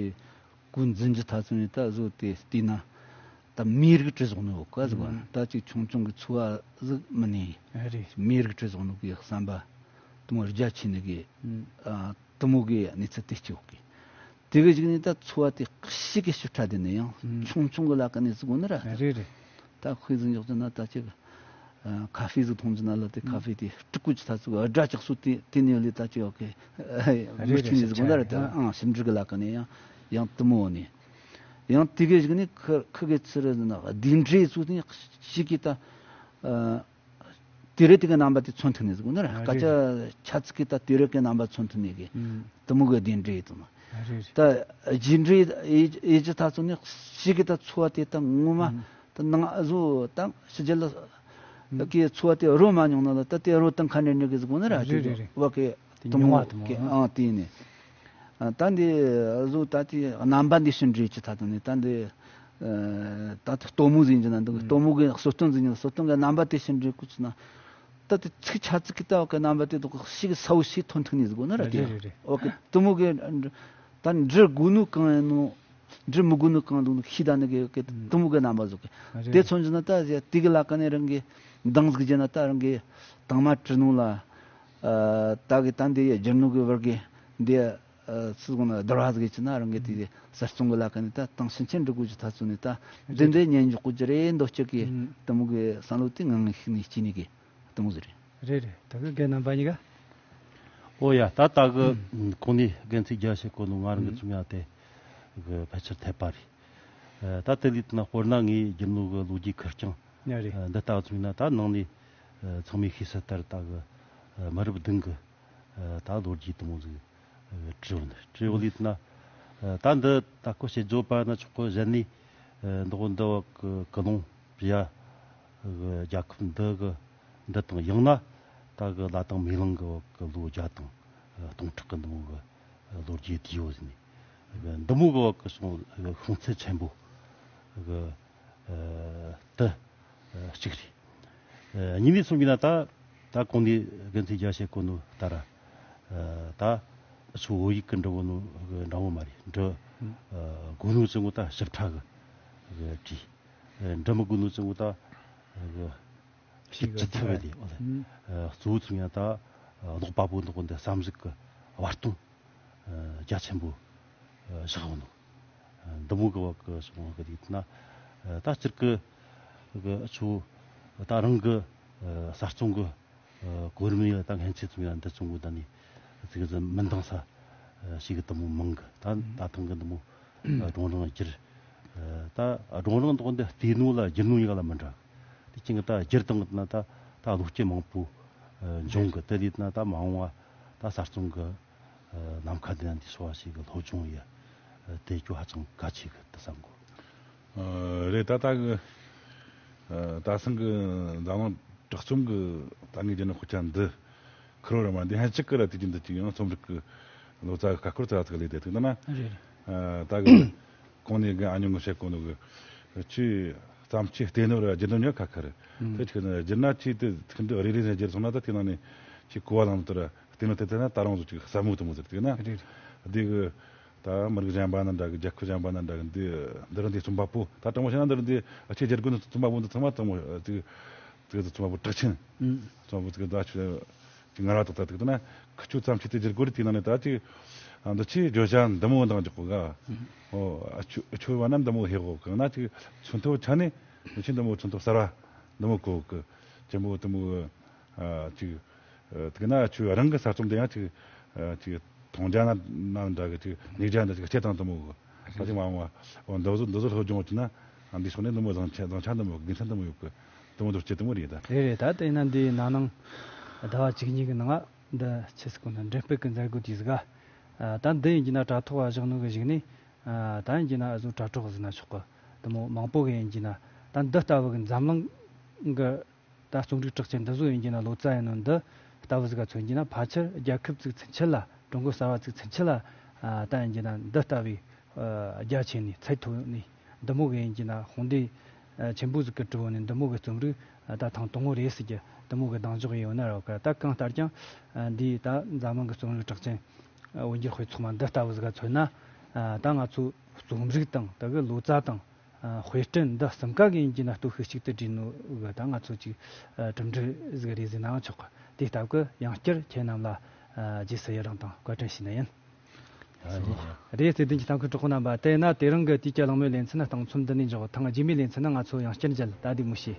གོ་འཛིན་རྒྱུ་ད་ཚོ་ནི་ད་གཟོད་དེ་བལྟས་ན་ད་མིའི་རིགས་བྲིས་བཟོ་ནི་ཡོད་ག་ཟེར་གོ་ནི་ར། ཨང་། ད་ཅིག་ཆུང་ཆུང་གི་ཚོ་བ་ཟིག་མིན་ནས། ཨ། རེད། མིའི་རིགས་བྲིས་བཟོ་ནི་གི་བསམ་པ་དེ་མོ་རྒྱ་ཆེ་ནི་གི། ཨང་། ཨ། དེ་མོ་གི་གནས་ཚུལ་དེ་སྐྱེ་གི། དེ་གི་གཞུག་ནས་ད་ཚོ་བ་དེ་ཞིག་གི་ཞིབ་ཕྲ་དེ་ནས་ཡང་ཨང་། ཆུང་ཆུང་གི་ལ་ཀ་ནས་ཟེར་གོ་ནི་ར། རེད་རེད། ད་དཔེ་ཟིག་འཇོག་ཙམ་ན་ད་ཅིག་ཨ། ཁ་ཧྥེ་ཟིག་འཐུང་ཙམ་ན་ལ་དེ་ཨང་། ཁ་ཧྥེ་དེ་སྤྲུལ་སྐུ་ཅིག་ད་ཚོ་སྒྲ་ཅིག་སོ་དེ་དེ་ནས་ལས་ད་ཅིག་ཡོད་གི། རེད་མི་རེད། ཆུང་ནས་ཟེར་གོ་ནི་ར། ད་ཨང་། ཨང་། ཞིབ་འབྲི་གི་ལ་ཀ་ནས་ཡང་ཡང་དེ་མོ་ནས། ཡང་དེ་གི་གཞུག་ནས་ཁི་ཁི་གི་ཚུར་ན་གདན་འདྲེན་ཚོ་དེ་ཞིག་གི་ད། ཨ། དེ་རེད། དེ་གི་རྣམ་པ་དེ་མཚོན་ཐུབ་ནི་ཟེར་གོ་ནི་ར། ཨ། སྐད་རེད། ཆ་ཆ་ཚིག་གི་ད་དེ་རེད་གི་རྣམ་པ་མཚོན་ཐུབ་ནི་གི། ཨང་། དེ་མོ་གི་གདན་འདྲེན་ཡིན་དང་། ཨ། རེད་རེད། ད་རྗེས་འདྲེན་ཡེ་ཡེ་རྒྱུ་ད་ཚོ་ནི་ཞིག་གི་ད་ཚོ་བ་དེ་ད་ངོ་མ། ཨང་། ད་ནང་བཟོ་ད་ཕྱི་རྒྱལ་ལ་ ད་གི་འཚོ་བ་དེ་རོ་མ་མྱོང་ན་ལ་ད་དེ་རོ་དང་ཁ་ནས་འདྲི་གི་ཟིག་གོ་ན་ར། རེད་རེད་རེད། བ་གི་དེ་དུ་མོ་མྱོང་བ་དུ་མོ་གི་ཨང་དེ་ནས། ད་འདི་བཟོ་ད་དེ་རྣམ་པ་འདི་ཕྱིར་འདྲེས་ཀྱི་ད་དུ་ནས་ད་འདི་ད་དུ་སྟོན་མོ་ཟིན་གྱི་ན་འདུག་སྟོན་མོ་གི་གསོལ་སྟོན་ཟིན་གྱི་ན་གསོལ་སྟོན་གི་རྣམ་པ་དེ་ཕྱིར་འདྲེས་ཀུ་ཚུ་ན། ད་དེ་ཚིག་ཆ་ཚིག་གི་ལྟ་བ་གི་རྣམ་པ་དེ་དུ་ཞིག་ས་བོ་ཞིག་ཐོན་ཐུག་ནས་ཟིག་གོ་ན་ར་དེ་རེད་རེད་རེད། བ་གི་དུ་མོ་གི་ད་འདྲི་དགོས་ནོ་གང་ཡིན་ནོ། འདྲི་མི་དགོས་ནི་གང་འདུག་ཤི་ད་ནི་གི་གི་དུ་མོ་གི་རྣམ་པ་ཟུག་གི། རེད། དེ་མཚོན་གྱི་ན་ད་ཟེ་དེ་གི་ལ་ཀ་ནས་རང་གི་མདང་ཟིག་བྱས་ན་ད་རང་གི་དང་མ་བྲི་ནོ་ལ། ཨ་ད་གི་ད་འདི་ཡི་བསྒྱུར་ནོ་གི་བར་གི་འདི་ཨ་སུ་གོ་ན་བསྡུར་བ་ཟིག་བྱས་ན་རང་གི་དེ་གི་གསར་རྩོམ་གི་ལ་ཀ་ནས་ད་དང་ཕྱིན་ཆད་འབྲི་དགོས་ཀྱི་ཐ་ཚུ་ནས་ད་འདི་འདི་ཉན་འཇོག་དགོས་ཀྱི་རེད་འདོད་ཀྱི་གི་དུ་མོ་གི་བསམ་བློ་དེ་ངང་ངེ་ཤིག་ནས་སྐྱེས་ནས་གི། དེ་མོ་ཟིག་རེད། རེད་རེད། ད་གི་རྒན་རྣམ་པ་གཉིས་ཀ། ཨོ་ཡ། ད་ད་གི་གོང་ནས་རྒན་ཚེ་རྒྱལ་བཤད་གོ་ནོ་ང་རང་གི་ཨུམ་ཚོམ་ཡ་དེ་གི་ཕལ་ཆེར་འཐད་པ་རེད། ཨ་ད་དེ་ལས་ན་དཔེར་ན་ངའི་རྒྱུ་ནོར་གི་ལོ་རྒྱུས་ཁུར་རྐྱང་ཡ་རེད། ཨ་འདི་ལྟ་བུ་ཚོམ་ཡིན་ན་ད་ནང་ནས་ཨ་ཚང་མས་ཤེས་གསལ་ལྟར་ད་གི་ཨ་མི་རབས་བདུན་གི་ཨ་ད་ལོ་རྒྱུས་དེ་མོ་ཟིག་ཨ་བྲིས་ཡོད་ནི་བྲིས་ཡོད་ལས་ན། ཨ་ད་འདི་ད་ཁོ་བཤད་བརྗོད་པ་ན་ཆོག་གི་གཞན་ནས་ཨ་འདི་འདི་བ་གི་ཀི་ལོང་བི་ཡ། རྒྱལ་ཁབ་འདི་གི་འདི་དང་ཡང་ན་ད་གི་ལ་དྭགས་མེ་གླིང་གི་གི་ལོ་བརྒྱ་དང་སྟོང་ཕྲག་གི་འདི་མོ་གི་ལོ་རྒྱུས་དེ་ཡོད་ཟིན་ནས་འདི་མོ་གི་གི་སོང་ཤོང་ཚད་ཆེན་པོ་གི་དེ་གཅིག་རེད། གཉིས་ནས་སོང་གི་ན་ད་ད་གོང་ནས་རྒན་ཚེ་རྒྱལ་བཤད་གོ་ནོ་ལྟར་ད་ཚོ་བོད་ཡིག་གི་འབྲི་གོ་ནོ་འདྲ་བོ་མ་རེད། འབྲི་གོ་ནོ་ཚོ་ད་ཞིབ་ཕྲ་གི་བྲིས། འབྲི་མི་དགོས་ནོ་ཚོ་ད་ཞིབ་ཅི་ཐུབ་པ་དེ་ཨོ་ལེ། གཙོ་བོ་ཚོ་ཡང་ད་ཀློག་པ་པོ་འདི་གོ་འདི་བསམ་གཞིག་གི་བར་སྟོང་རྒྱ་ཆེན་པོ་བཞག་ཡོད་ནོ། འདི་མོ་གི་བ་གི་སོང་གི་དེ་ན་ད་སྤྱིར་གི་གི་ཆོ་ད་རང་གི་གསར་རྩོམ་གི་གོ་རིམ་ཡང་ད་སྔན་ཆད་ཙམ་ཡང་འདི་ཙམ་གི་ད་ནི་ཙིག་ཙི་མི་འདང་ས་ཞིག་གི་དུ་མོ་མང་གི། ད་ད་ཐེངས་གི་འདི་མོ་སྒྲུང་རིང་བསྒྱུར། ད་སྒྲུང་རིང་འདོག་འདི་བལྟས་ནོ་ལ་བསྒྱུར་ནོ་ཡག་ལ་མི་འདྲ། དེ་ཅིང་ད་བསྒྱུར་དང་ན་ད་ད་བློ་སྐྱེད་མང་པོ་འབྱུང་གི། དེ་ལས་ན་ད་མ་འོངས་བ་ད་གསར་རྩོམ་གི་ནམ་མཁའ་དེ་ན་འདི་སོ་བ་ཞིག་གི་སློབ་སྦྱོང་ཡི་དེ་སྐྱོ་ཧ་ཅང་གལ་ཆེ་གི་དུ་བསམ་གོ། ཨ་རེད། ད་ལྟ་གི་ཨ་ད་སང་གི་འཛམ་གླིང་གྲགས་ཅན་གི་ད་ངས་བརྗོད་ན་ཁོ་ཅག་འདི་ཁུར་བ་ར་མ་འདི་ཧན་ཅིག་གི་ར་དུས་རྒྱུན་འདི་ཅིག་ཡང་རྩོམ་རིག་གི་ལོ་ཙཱ་གི་ཁ་སྐོར་ཙ་ཙིག་ལས་བསྡད་ཐུག་ན་ན། རེད་རེད། ཨ་ད་གི་གོང་ནས་གི་ཨ་ཉུང་གི་བཤད་གོ་ནོ་གི་ཆུ་ཙམ་ཆུ་བལྟས་ནོ་ར་བརྗོད་ནོ་ཉག་ཁ་ཁ་རེད། ཨུམ། དེ་ཅིག་ན་བརྗོད་ན་ཆུ་དེ་ཐུག་འདི་རེ་རེ་ནས་བརྗོད་སོང་ན་ད་དེ་ནང་ནས་ཆུ་གོ་བ་ལང་དུ་ར་བལྟས་ནོ་དེ་དེ་ན་ད་རང་ཚོ་ཅིག་ཟབ་མོ་དུ་མོ་ཟེར་དུས་ན། རེད་རེད། འདི་གི་ད་མི་རིགས་གཞན་པ་ན་འདྲ་གི། རྒྱལ་ཁབ་གཞན་པ་ན་འདྲ་གི། འདི་འདི་རང་འདི་རྩོམ་པ་པོ་ད་དྲང་མོ་བཤད་ན་འདི་རང་འདི་ཨ་ཆེ་རྒྱལ་ཁབ་ནས་རྩོམ་པ་པོ་འདི་ཚང་མ་དྲང་མོ་ཅིག་ཅིག་རྩོམ་པ་པོ་གྲགས་ཆེན། ཨུམ། རྩོམ་པ་པོ་ཅིག་ད་ཆུ་ཅིག་ང་ར་ཏག་ཏག་ཏག་ཏག་ན་ཁི་ཆུ་ཙམ་ཆུ་དེ་རྒྱལ་ཁབ་རེད། དེ་ནང་ནས་ད་ཅིག་ཨ་འདི་ཆེ་བརྗོད་བྱ་འདི་མོ་འདང་འཇོག་གོ་ག། ཨོ་ཨ་ཆུ་ཨ་ཆུ་བ་ན་འདི་མོ་ཧེ་གོ་གང་ན་ཅིག་ཚོན་ཐོ་ཆ་ནས་འདི་ཆེ་འདི་མོ་ཚོན་ཐོ་གསར་བ་འདི་མོ་གོ་གི། ཅན་པོ་འདི་མོ་ཨ་ཅིག་ཨ་དེ་ན་ཁྱོད་རང་གི་གསར་རྩོམ་དེ་ཡང་ཅིག་ཨ་ཅིག་མཐོང་རྒྱ་ན་ན་འདྲ་གི། ཅིག་ཉིག་རྒྱ་འདྲ་ཅིག་སྐྱེ་དང་དུ་མོ་གི། ད་ཅིག་མ་འོངས་པ་འོ་འདི་བཟོ་འདི་བཟོ་སློབ་སྦྱོང་བྱས་ན་ཨ་འདི་སོགས་ནས་དུ་མོ་བཟང་ཆ་བཟང་ཆ་དུ་མོ་དགེ་མཚན་དུ་མོ་ཡོད་གི། དུ་མོ་འདུག་སྐྱེ་དུ་མོ་རེད་ད། རེད་རེད། ད་དེ་ན་འདི་ན་ནིང་ཟླ་བ་བཅུ་གཉིས་གི་ནང་ང་འདི་ཆི་ཟིག་གོ་ན་འགྲེམས་སྤེལ་གི་མཛད་སྒོ་དེ་ཟིག་ག། ཨ་ད་འདི་ཡིན་གྱི་ན་དྲ་ཐོག་བ་བཞག་ནོ་གི་གཞུག་ནས་ཨ་ད་ཡིན་གྱི་ན་ཨ་བཟོ་དྲ་གྲོགས་ཟེར་ན་ཆོག་གི། དུ་མོ་མང་པོ་གི་ཡིན་གྱི་ན་ད་འདི་ལྟ་བུ་གི་འཛམ་གླིང་གི་ད་རྩོམ་རིག་གྲགས་ཅན་འདི་བཟོ་ཡིན་གྱི་ན་ལོ་ཙཱ་ཡིན་ནོ་འདི་ལྟ་བུ་ཟིག་ག་མཚོན་གྱི་ན་ཕལ་ཆེར་རྒྱལ་ཁབ་ཅིག་ཚུན་ཆད་ལ། ཀྲུང་གོ་གསར་བ་ཅིག་ཚུན་ཆད་ལ་ཨ་ད་ཡིན་གྱི་ན་འདི་ལྟ་བུའི་ཨ་རྒྱ་ཆེ་ནས་ཚད་མཐོ་ནས་འདི་མོ་གི་ཡིན་གྱི་ན་དཔུང་སྡེ་ཨ་ཆེན་པོ་ཟིག་གི་གྲུབ་བོ་ནས་འདི་མོ་གི་རྩོམ་རིག་ཨ་ད་ཐེངས་དང་པོ་རེད་ཟེར་གྱི་འདི་མོ་གི་གདེང་འཇོག་ཡོད་ན་རོགས་ག། ད་གང་ལྟར་ཀྱང་ཨ་འདི་ད་འཛམ་གླིང་གི་རྩོམ་རིག་གྲགས་ཅན་ཨ་འོན་ཀྱང་དཔེ་ཚོགས་མ་འདི་ལྟ་བུ་ཟིག་ག་མཚོན་ན་ཨ་ད་ང་ཚོ་རྩོམ་རིག་དང་ད་གི་ལོ་ཙཱ་དང་། ཨ་དཔེ་སྐྲུན་འདི་གསུམ་ཀ་གི་ཡིན་གྱི་ན་སྟོབས་ཤུགས་གཅིག་ཏུ་བསྒྲིལ་ནོ་གི་ད་ང་ཚོ་ཅིག་ཨ་གྲུབ་འབྲས་ཟིག་རེད་ཟེར་ནའང་ཆོག་གི། དེ་ལྟ་བུ་ཡང་བསྐྱར་ཁྱེད་རྣམས་ལ་ཨ་རྗེས་སུ་ཡི་རང་དང་བཀའ་དྲིན་ཞུ་ནི་ཡིན། ཨ་ཡིན་ཡིན། རེད། བརྩེ་ལྡན་གྱི་ལྟ་མཁན་གྲོགས་པོ་རྣམ་པ། དེས་ན་དེ་རིང་གི་དུས་ཀྱི་གླེང་མོལ་ལེ་ཚན་ནི་གཏིང་མཚམས་འདི་ནས་འཇོག། ཐེངས་རྗེས་མའི་ལེ་ཚན་ནི་ང་ཚོ་ཡང་བསྐྱར་མཇལ། ད་བདེ་མོ་བྱོས།